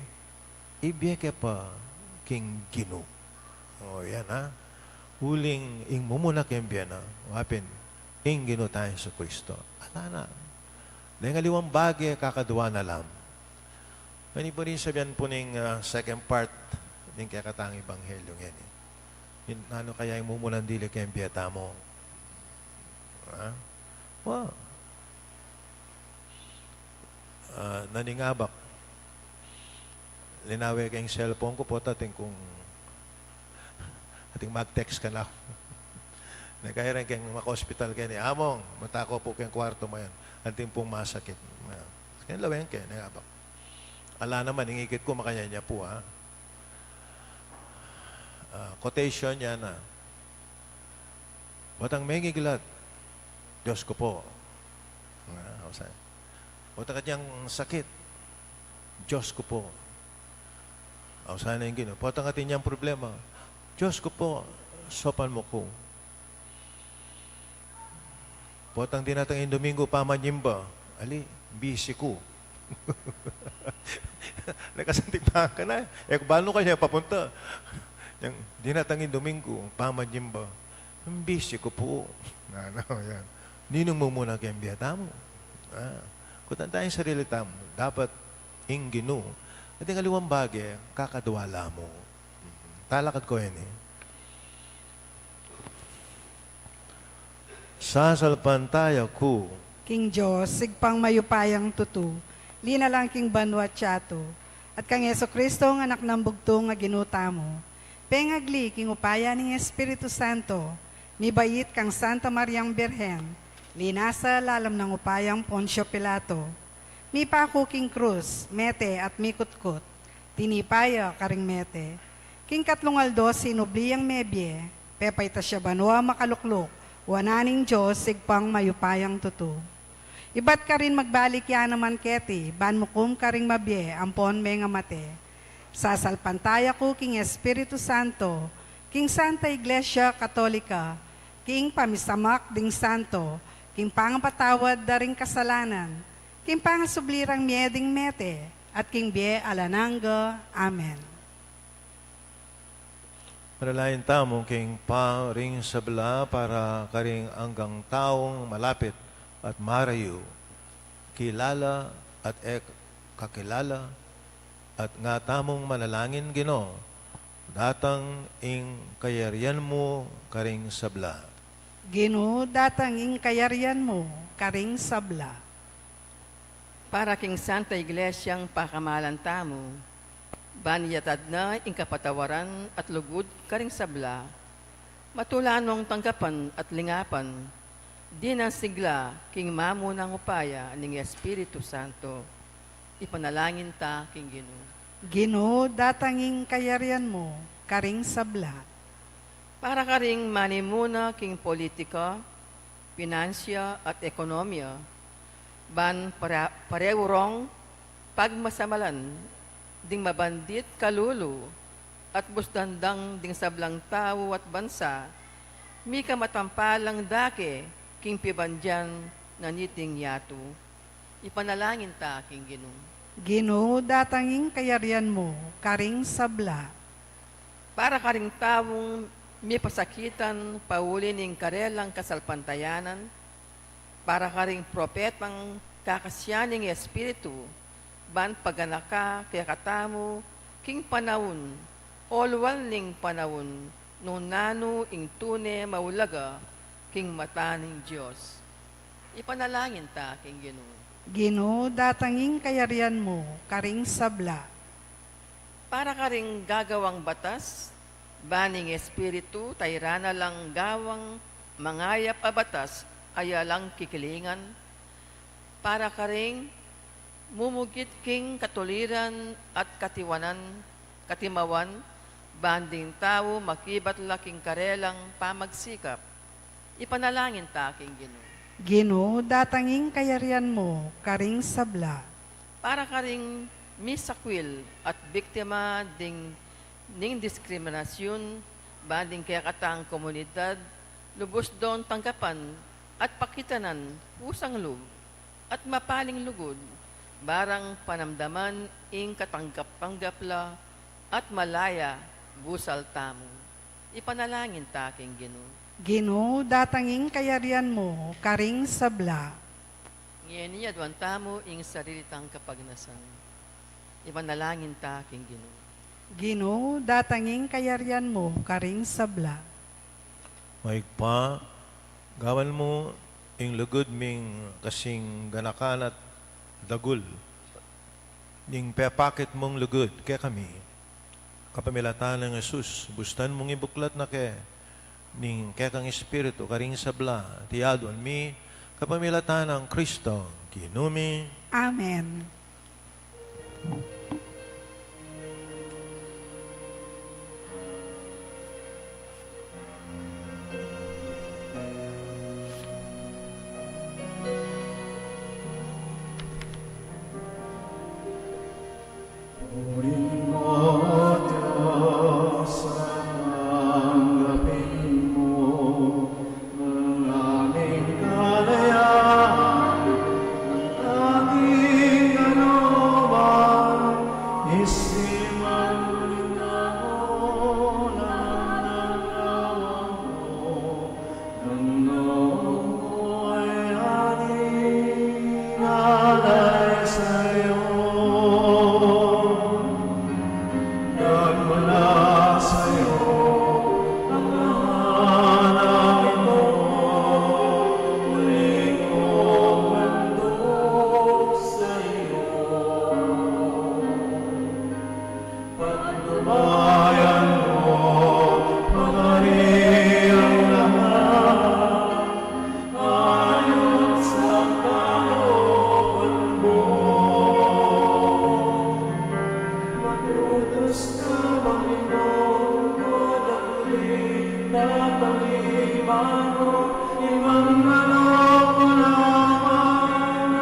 ibie ke pa king Ginu. O, yan, ha. Uling ing mumuna keng bie na, wa pin ing Ginu tang Jesucristo. Ala na. Deng aliwang bage, kakadwa na la mu. Ini pu rin sabian pu ning, ah, second part ning kekatang ebanghelyo ngeni. Ing, nanu kaya ing mumunang dili keng bie tamu? Ha? Wa. Ah, naningabak. Linawe ke ing cellphone ku, pota atin kung, atin mag-text kanaku. Nakaireng keng maka-hospital keni, "Among, mata ko pu keng kwartu mayan. Anting pung masakit." Keng lawen ke, ningabak. Ala naman, ing ikit ku makanyan ya pu, ha. Ah, quotation ya na. Potang mengiglat, "Diyos ko po." Ah, o sa-, potang atin yang sakit, "Diyos ko po." O sa, ing Ginu. Potang atin yang problema, "Diyos ko po, saupan mu ku." Potang dinatang ing Domingo pamanyimba, "Ali, busy ku." Nakasanting pa ka na, e ku balu kaya papunta. Yang dinatang ing Domingo pamanyimba, "Busy ku po." Nanu, yan. Ninung mumuna keng bie tamu? Ah, kutan taya ing sarili tamu. Dapat ing Ginu. Atin aliwang bage, kakadwa la mu. Talakad ku ini. Sasalpantaya ku king Dios, Ibpang mayupayang tutu, linalang king banua't yatu, at kang Jesucristo, ing Anak nang bugtung a Ginu tamu, pengagli king upaya ning Espiritu Santo, mibait kang Santa Mariang Birhen, linasa lalam nang upayang Poncio Pilato, mipaku king krus, mete at mikutkut, tinipa ya karing mete. King katlung aldo sinubli yang mebie, pepaitas ya banua makalukluk wanan ning Dios, Ibpang mayupayang tutu. Ibat karin magbalik ya naman keti, ban mukum karing mabie ampon mengamate. Sasalpantaya ku king Espiritu Santo, king Santa Iglesia Katolika, king pamisamak ding santo, king pangapatawad da ring kasalanan, king pangasubli rang mie ding mete, at king bie alang angga. Amen. Manalangin tamu king Ibpa ring sabla para karing anggang taung malapit at marayu, kilala at e kakilala, at nga tamung manalangin, Ginu, datang ing kayarian mu karing sabla. Ginu, datang ing kayarian mu karing sabla. Para king Santa Iglesiang pakamalan tamu, ban iyatad na ing kapatawaran at lugud karing sabla, matula nong tanggapan at lingapan, dinan sigla king mamunang upaya ning Espiritu Santo. Ipanalangin ta king Ginu. Ginu, datang ing kayarian mu karing sabla. Para karing manimuna king politika, pinansia, at ekonomia, ban para-, pareu rong pagmasamalan ding mabandit kalulu at busdandang ding sablang tau at bansa, mika matampalang dake king pibandian na niting yatu. Ipanalangin ta king Ginu. Ginu, datang ing kayarian mu karing sabla. Para karing taung mipasakitan pauli ning karelang kasalpantayanan, para karing propetang kakasian ning Espiritu, ban paganaka kekatamu king panaun, oluan ning panaun, nung nanu ing tune maulaga king mata ning Dios. Ipanalangin ta king Ginu. Ginu, datang ing kayarian mu karing sabla. Para karing gagawang batas, ban ing Espiritu tairan na lang gawang mangayap a batas a alang kikilingan, para karing mumugit king katuliran at katiwanan, katimawan, ban ding tau makibat la king karelang pamagsikap. Ipanalangin ta king Ginu. Ginu, datang ing kayarian mu karing sabla. Para karing misakwil at biktima ding ning diskriminasyun, ban ding kekatang komunidad lubus dong tanggapan at pakitanan kusang lub at mapaling lugud, barang panamdaman ing katanggap-tanggap la at malaya busal tamu. Ipanalangin ta king Ginu. Ginu, datang ing kayarian mu karing sabla. Ngeni aduan tamu ing sarili tang kapagnasan. Ipanalangin ta king Ginu. Ginu, datang ing kayarian mu karing sabla. O Ibpa, gawan mu ing lugud ming kasing ganakan at dagul ning pepakit mung lugud kekami. Kapamilatan nang Jesus, bustan mung ibuklat na ke ning kekang Espiritu karing sabla, iti aduan mi kapamilatan nang Kristo, Ginu mi. Amen. Patnubayan mo, pagarian lahat, ayon sa kalooban mo. Matutus ka, Panginoon ko, dakuli, tatangiman mo, ibang manok mo lamang.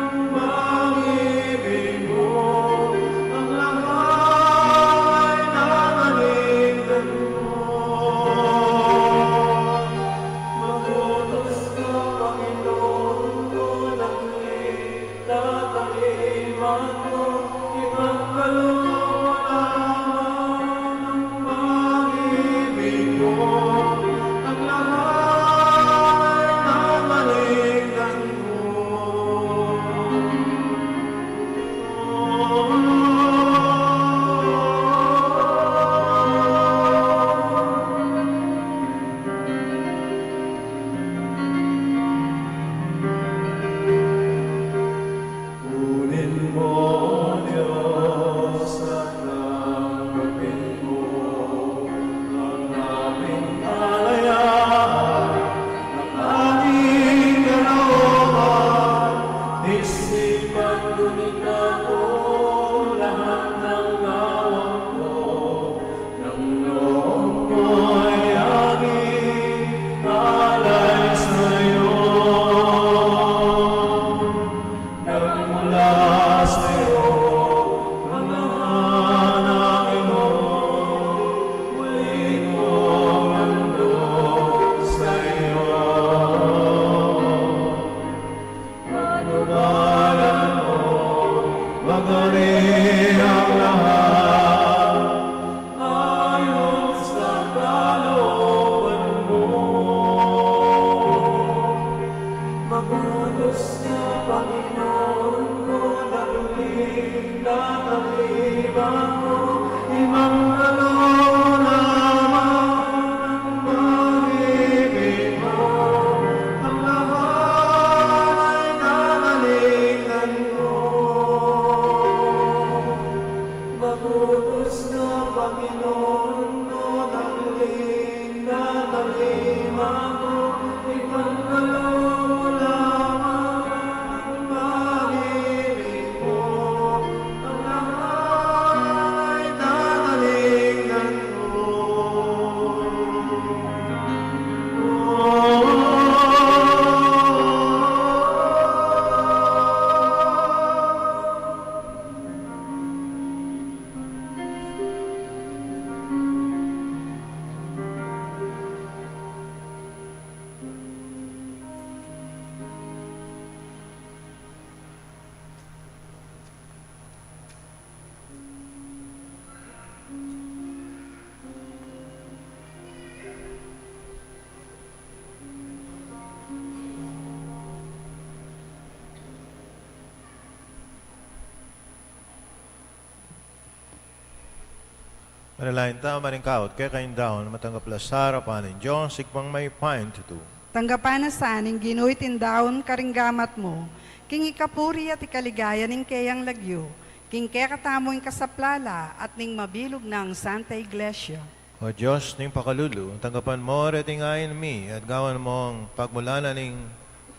Manalangin tamu, maring kawa at keka ing daun, matanggap la sa arapan ning Dios, Ibpang mayupaya king tutu. Tanggapan na sa ning Ginu iting daun karing gamat mu, king ikapuri at ikaligaya ning keyang lagyu, king kekatamung kasaplalan at ning mabilug nang Santa Iglesia. O Dios ning pakalulu, tanggapan mu reting ain mi, at gawan mung pagmulanan ning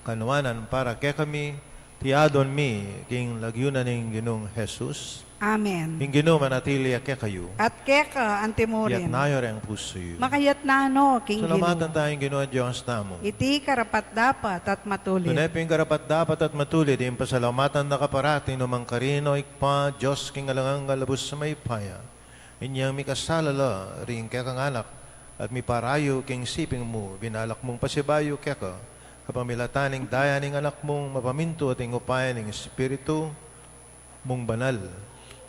kanuanan para kekami, iti adwan mi king lagyu na ning Ginung Jesus. Amen. Ing Ginu manatili ya kekayu. At keka antimurin. Iyatas yu reng pusu yu. Makayatas no king Ginu. Salamatan taya ing Ginu a Dios tamu. Iti karapat-dapat at matulid. Tune pin karapat-dapat at matulid ing pasalamatan da ka parati, nu man karin, O Ibpa, Dios king alang angga, lubus mayupaya. Inyang mikasala la ring kekang anak, at miparayu king siping mu, binalak mung pasibayu keka, kapamilatan ning daya ning anak mung mapamintu at ing upaya ning Espiritu mung Banal.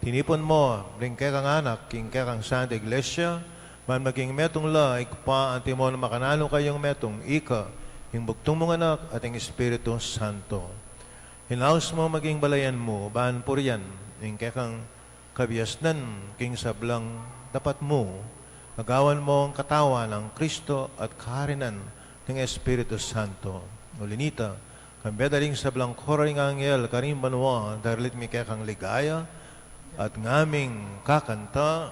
Tinipun mu ring kekang anak king kekang Santa Iglesia, ban maging metung la, Ibpa, antimong makananu kayung metung, ika, ing bugtung mung Anak, at ing Espiritu Santo. Inaus mu maging balayan mu, ban purian ing kekang kabiasnan king sablang dapat mu, agawan mung katawan nang Kristo at kaharian ning Espiritu Santo. Uli nita, kambe da ring sablang koro ring anghel karin banua, daralit mi kekang ligaya, at ngaming kakanta.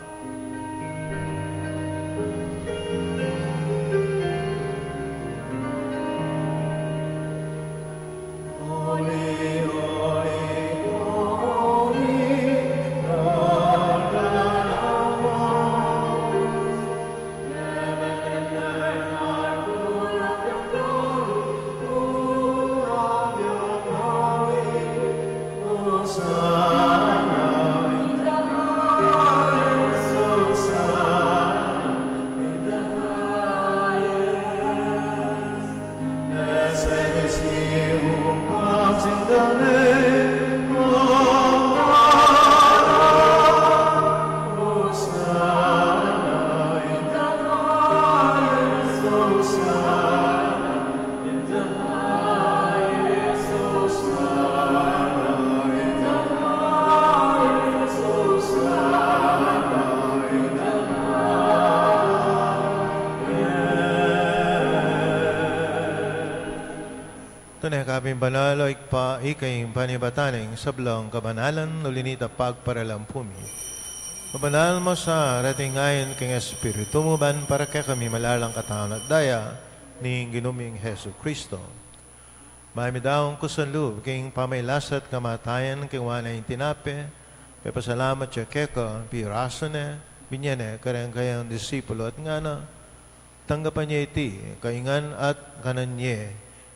Tune ka pin banal, O Ibpa, ika ing panibatan ning sablang kabanalan, uli nita pagparalan pu mi. Pabanal mu sa reting ain king Espiritu mu, ban para kekami malalang katawan at daya ning Ginu ming Jesucristo. Mamidaun kusang lub king pamagkasakit at kamatayan, kinuan ne ing tinape, pepasalamat ya keka, pirasu ne, binye ne kareng kayang disipulo at ngana: Tanggapan ye iti, kaingan at kanan ye,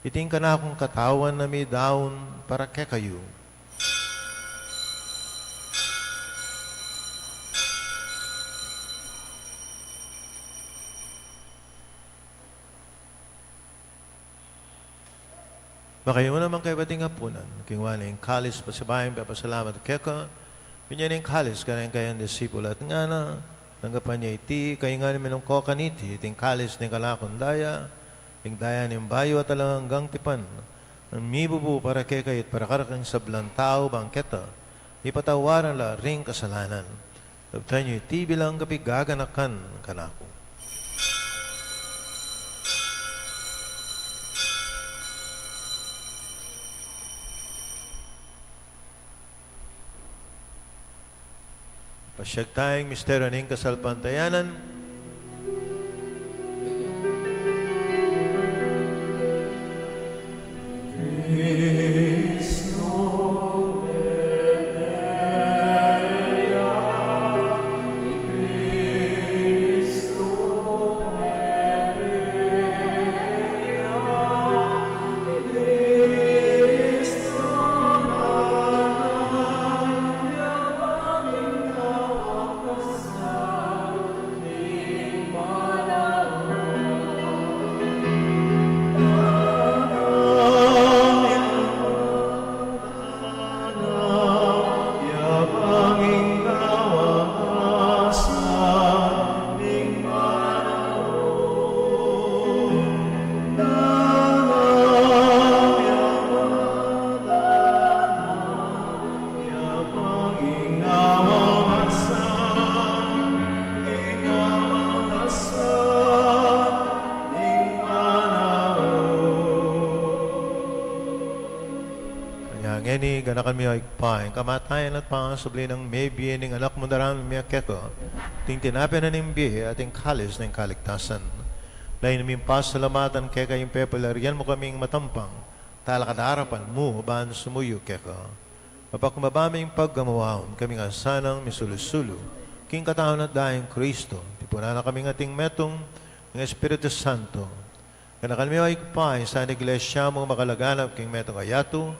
iti ing kanakung katawan a midaun para kekayu. Makayabe naman kayu kareting apunan, kinuan ne ing kalis pasibayu pepasalamat keka, binye ne ing kalis kareng kayang disipulo at ngana: Tanggapan ye iti, kaingan minum ko kaniti, iti ing kalis ning kanakung daya, ing daya ning bayu at alang anggang tipan, a mibubu para kekayu at para karing sablang tau, ban keta ipatawaran la ring kasalanan. Daptan yu iti bilang kapaganakan kanaku. Pasiag taya king misteryu ning kasalpantayanan. Ini ganakan mi, o Ibpa, ing kamatayan at pangasubli nang mebie ning Anak mu, daraun mi keka iting tinape na ning bie at ing kalis ning kaligtasan. Lalu ming pasalamatan keka ing pepalarian mu kaming matampang talakad king arapan mu ban sumuyu keka. Papakumbaba ming pagkamuaun kami ngan sanang misulu-sulu king katawan at dayang Kristo. Tipunan na kaming ating metung ning Espiritu Santo. Ganakan mi, o Ibpa, ing Santa Iglesia mung makalaganap king metung a yatu,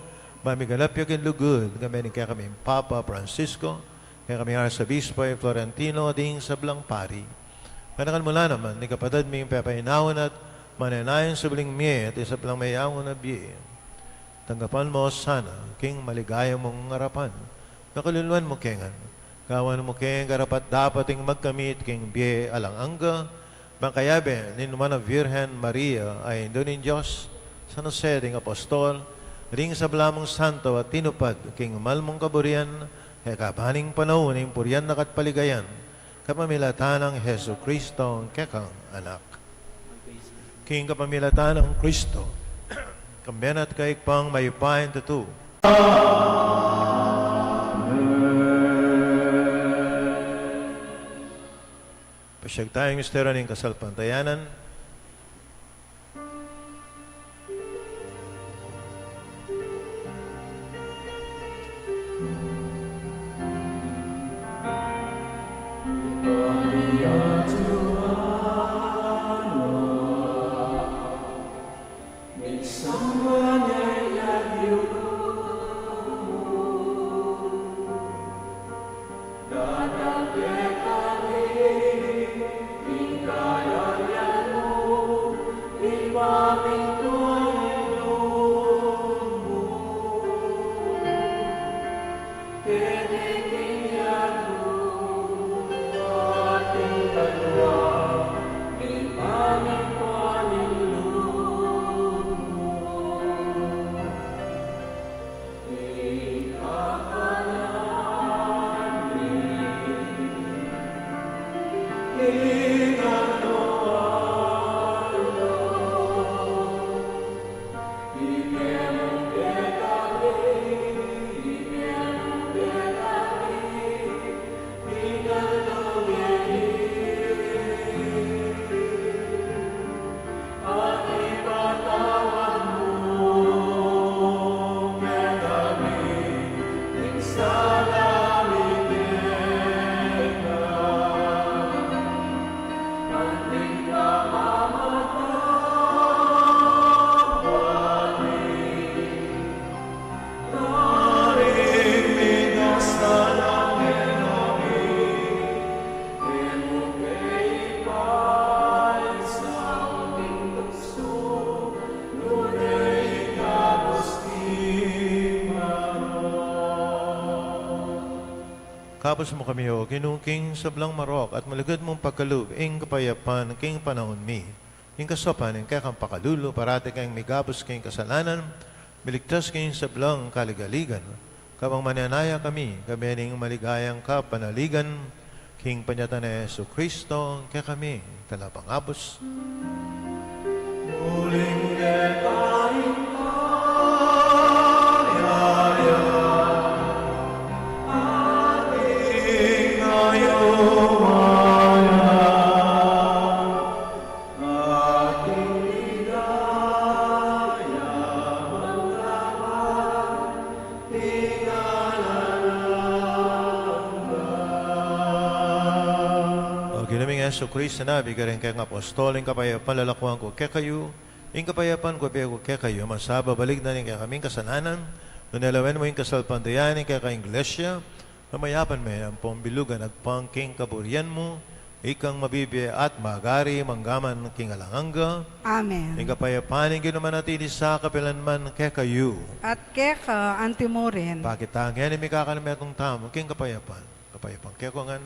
mamiganap ya king lugud, kami ning kekaming Papa Francisco, kekaming Arsobispo Florentino, ding sablang pari. Ganakan mu la naman ding kapatad ming pepainawa at manenaya king subling mie at ing sablang meangu na bie. Tanggapan mu la sana king maligaya mung arapan. Kaluluan mu ke ngan. Gawan mu keng karapat-dapat ing magkamit king bie alang angga, ban kayabe ning Nuan a Virgen Maria, a Indu ning Dios, San Jose ding Apostol, ding sablang santo a tinupad king mal mung kaburian, keka ban king panaun ning purian na at paligayan, kapamilatan nang Jesucristo, kekang Anak. King kapamilatan nang Kristo, kambe na at kaybat ning mayupayang tutu. Pasiag taya king misteryu ning kasalpantayanan. Kabus mu kami, O Ginu, king sablang marok at malugud mung pagkalub ing kapayapan king panaun mi. Ing kasaupan ning kekang pakalulu, parati kaming migabus king kasalanan, miligtas king sablang kaligaligan, kabang manenaya kami, kayabe ning maligayang kapanaligan, king panyatang nang Jesucristo, kekaming talapangabus. Uling keka ing kayarian, ating kayarian. O Ginu ming Jesucristo, a bigyan king kekang apostol ing kapayapan, lalakuan ku kekayu, ing kapayapan ku bie ku kekayu, masababalig na ning kekaming kasalanan, nune lawen mu ing kasalpantayanan ning kekang Iglesia, mamayapan me ampong bilugan agpang king kaburian mu, ikang mabibie at magari mangga man king alang angga. Amen. Ing kapayapan ning Ginu manatili sa kapilan man kekayu. At keka anti mu rin. Pakit ta ngeni ing kakalumetung tamu king kapayapan. Kapayapan kekongan.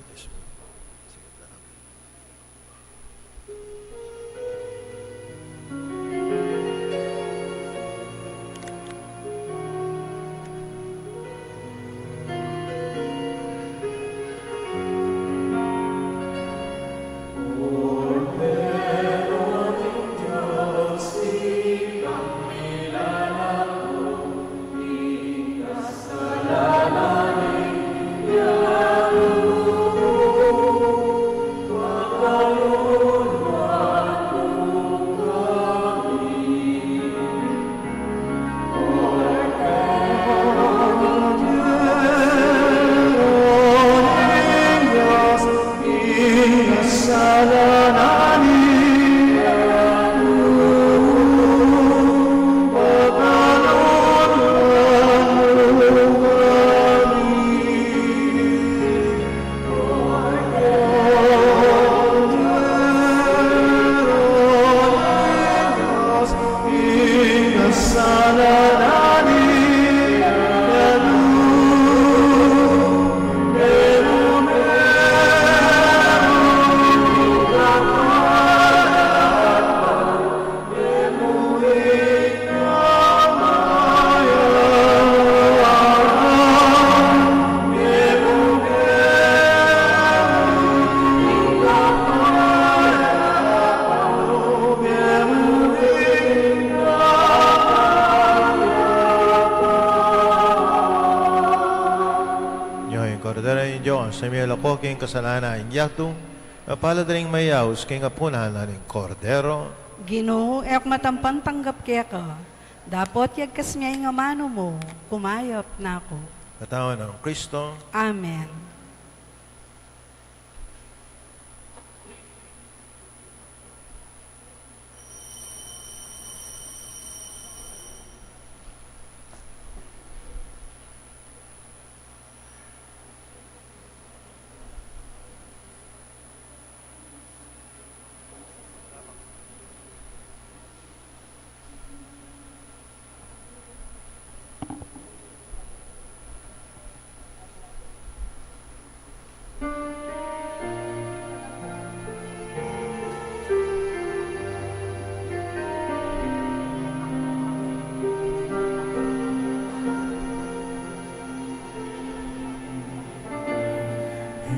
Sa miyalako king kasalanan ning yatu, mapalad ding mayaus king apunan na ning Kordero. Ginu, e ku matampan tanggap keka, dapot yagkas me ing amanu mu, kumayap na ku. Katawan nang Kristo. Amen.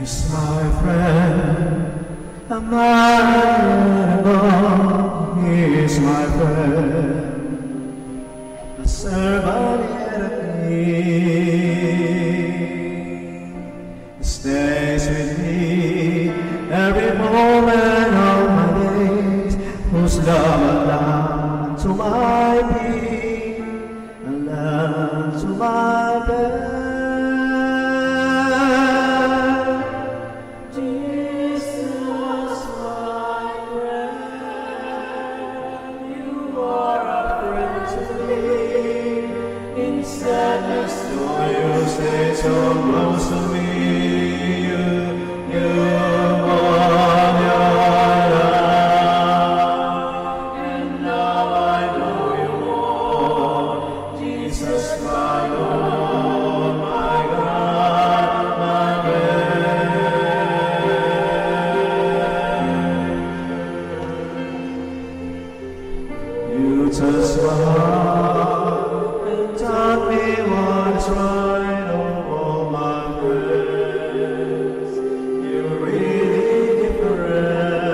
He's my friend, a man in love. He's my friend, a servant yet a king. He stays with me every moment of my days, whose love I learn to my pain, I learn to my pain. Jesus, my friend, you are a friend to me. In sadness, do you stay so close to me? You, you are my love, and now I know you more. Jesus, my Lord, my God, my friend. You touch my heart and taught me what is right of all my friends. You're really different.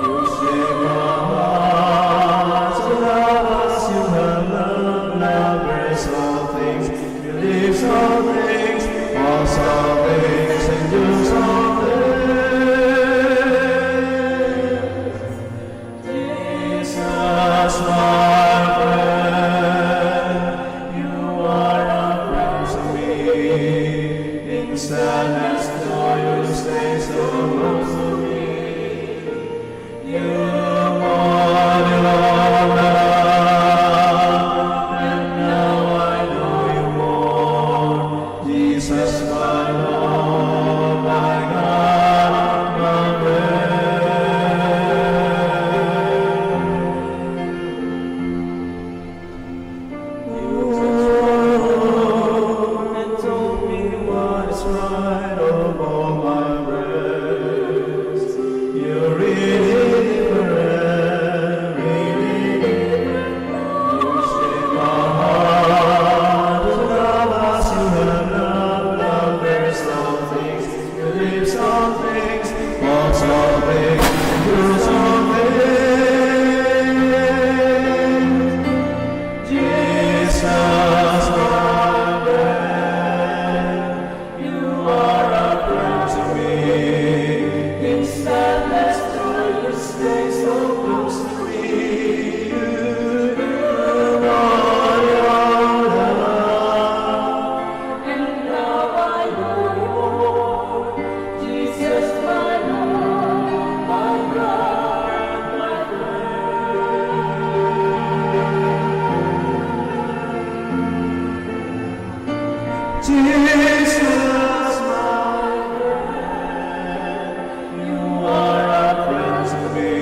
You shape my heart to love as you have loved. Love is all things, believes all things, hopes all things, endures all things. Jesus, my friend, you are a friend to me. In sadness, do you stay so close to me? You are my love, and now I know you more. Jesus, my Lord, my God, my friend. You and told me what is right of all my friends. You're really different, really different. You shape my heart to love as you have loved. Love is all things, believes all things, hopes all things, endures all things. Jesus, my friend, you are a friend to me. In sadness, do you stay so close to me? You, you are my love. And now I know you more. Jesus, my Lord, my God, my friend. Jesus, my friend, you are a friend to me.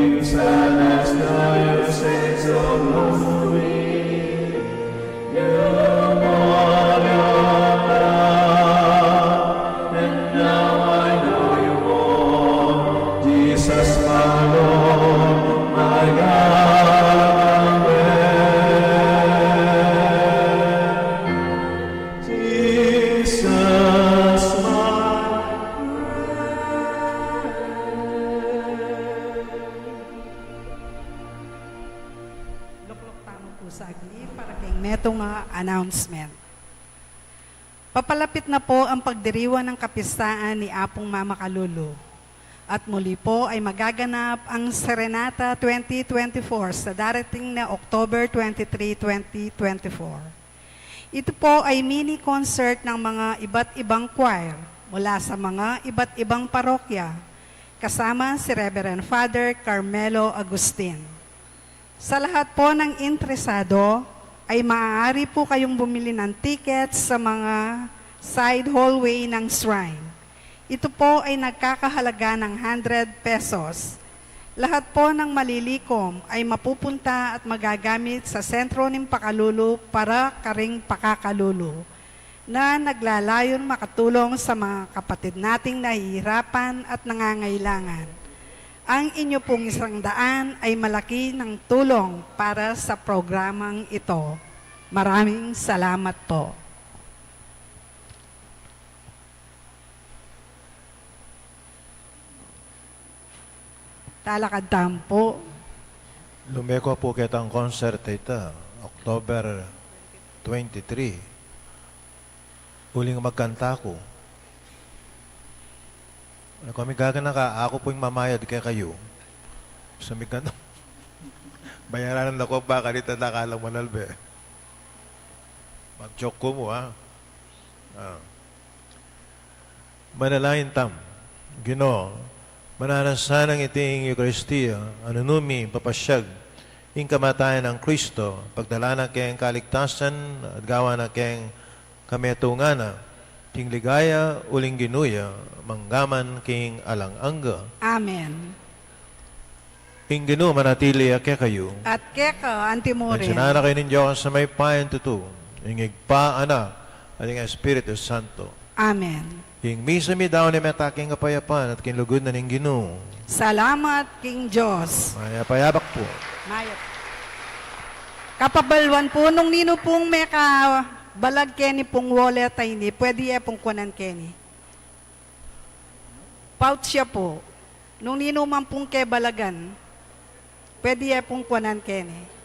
In sadness, do you stay so close to me? You are your love, and now I know you more. Jesus, my Lord, my God, my friend. Jesus, my friend. Lukluk tamu pu saglit para king metung a announcement. Papalapit na po ang pagdiriwang ng kapistaan ni Apung Mama Kalulu. At muli po ay magaganap ang Serenata twenty twenty-four sa darating na October twenty-three, twenty twenty-four. Ito po ay mini concert ng mga iba't ibang choir mula sa mga iba't ibang parokya, kasama si Reverend Father Carmelo Agustin. Sa lahat po ng interesado, ay maaari po kayong bumili ng tickets sa mga side hallway ng shrine. Ito po ay nagkakahalaga ng hundred pesos. Lahat po ng malilikom ay mapupunta at magagamit sa Sentro ning Pakalulu para karing Pakakalulu, na naglalayong makatulong sa mga kapatid nating nahihirapan at nangangailangan. Ang inyo pong isang daan ay malaki ng tulong para sa programang ito. Maraming salamat po. Talakad tamu po. Lumeko po ketang concert a ita, October twenty-three. Uling magkanta ku. Aku, migaganaka ka, aku pu ing mamayad kekayu. Sa migan-, bayaran na ku, baka di ta dakalang manalbe. Mag-joke ku mu, ha? Ah. Manalangin tamu. Ginu, mananu sanang iting Eukaristia, a nanu mi papasyag ing kamatayan nang Kristo, pagdala na keng kaligtasan, at gawa na keng kametungan na, king ligaya uling Ginu ya, manggaman king alang angga. Amen. Ing Ginu manatili ya kekayu. At keka antimurin. Pensinan na kayu ning Dios a mayupayang tutu, ing Ibpa, Anak, at ing Espiritu Santo. Amen. Ing misa mi daun e meta king kapayapan at king lugud na ning Ginu. Salamat king Dios. Mayap a yabak pu. Mayap. Kapabaluan pu, nung ninu pung mekabalag keni pung wallet a ini, pwede ye pung kuanan keni. Pouch ya pu. Nung ninu man pung kebalagan, pwede ye pung kuanan keni.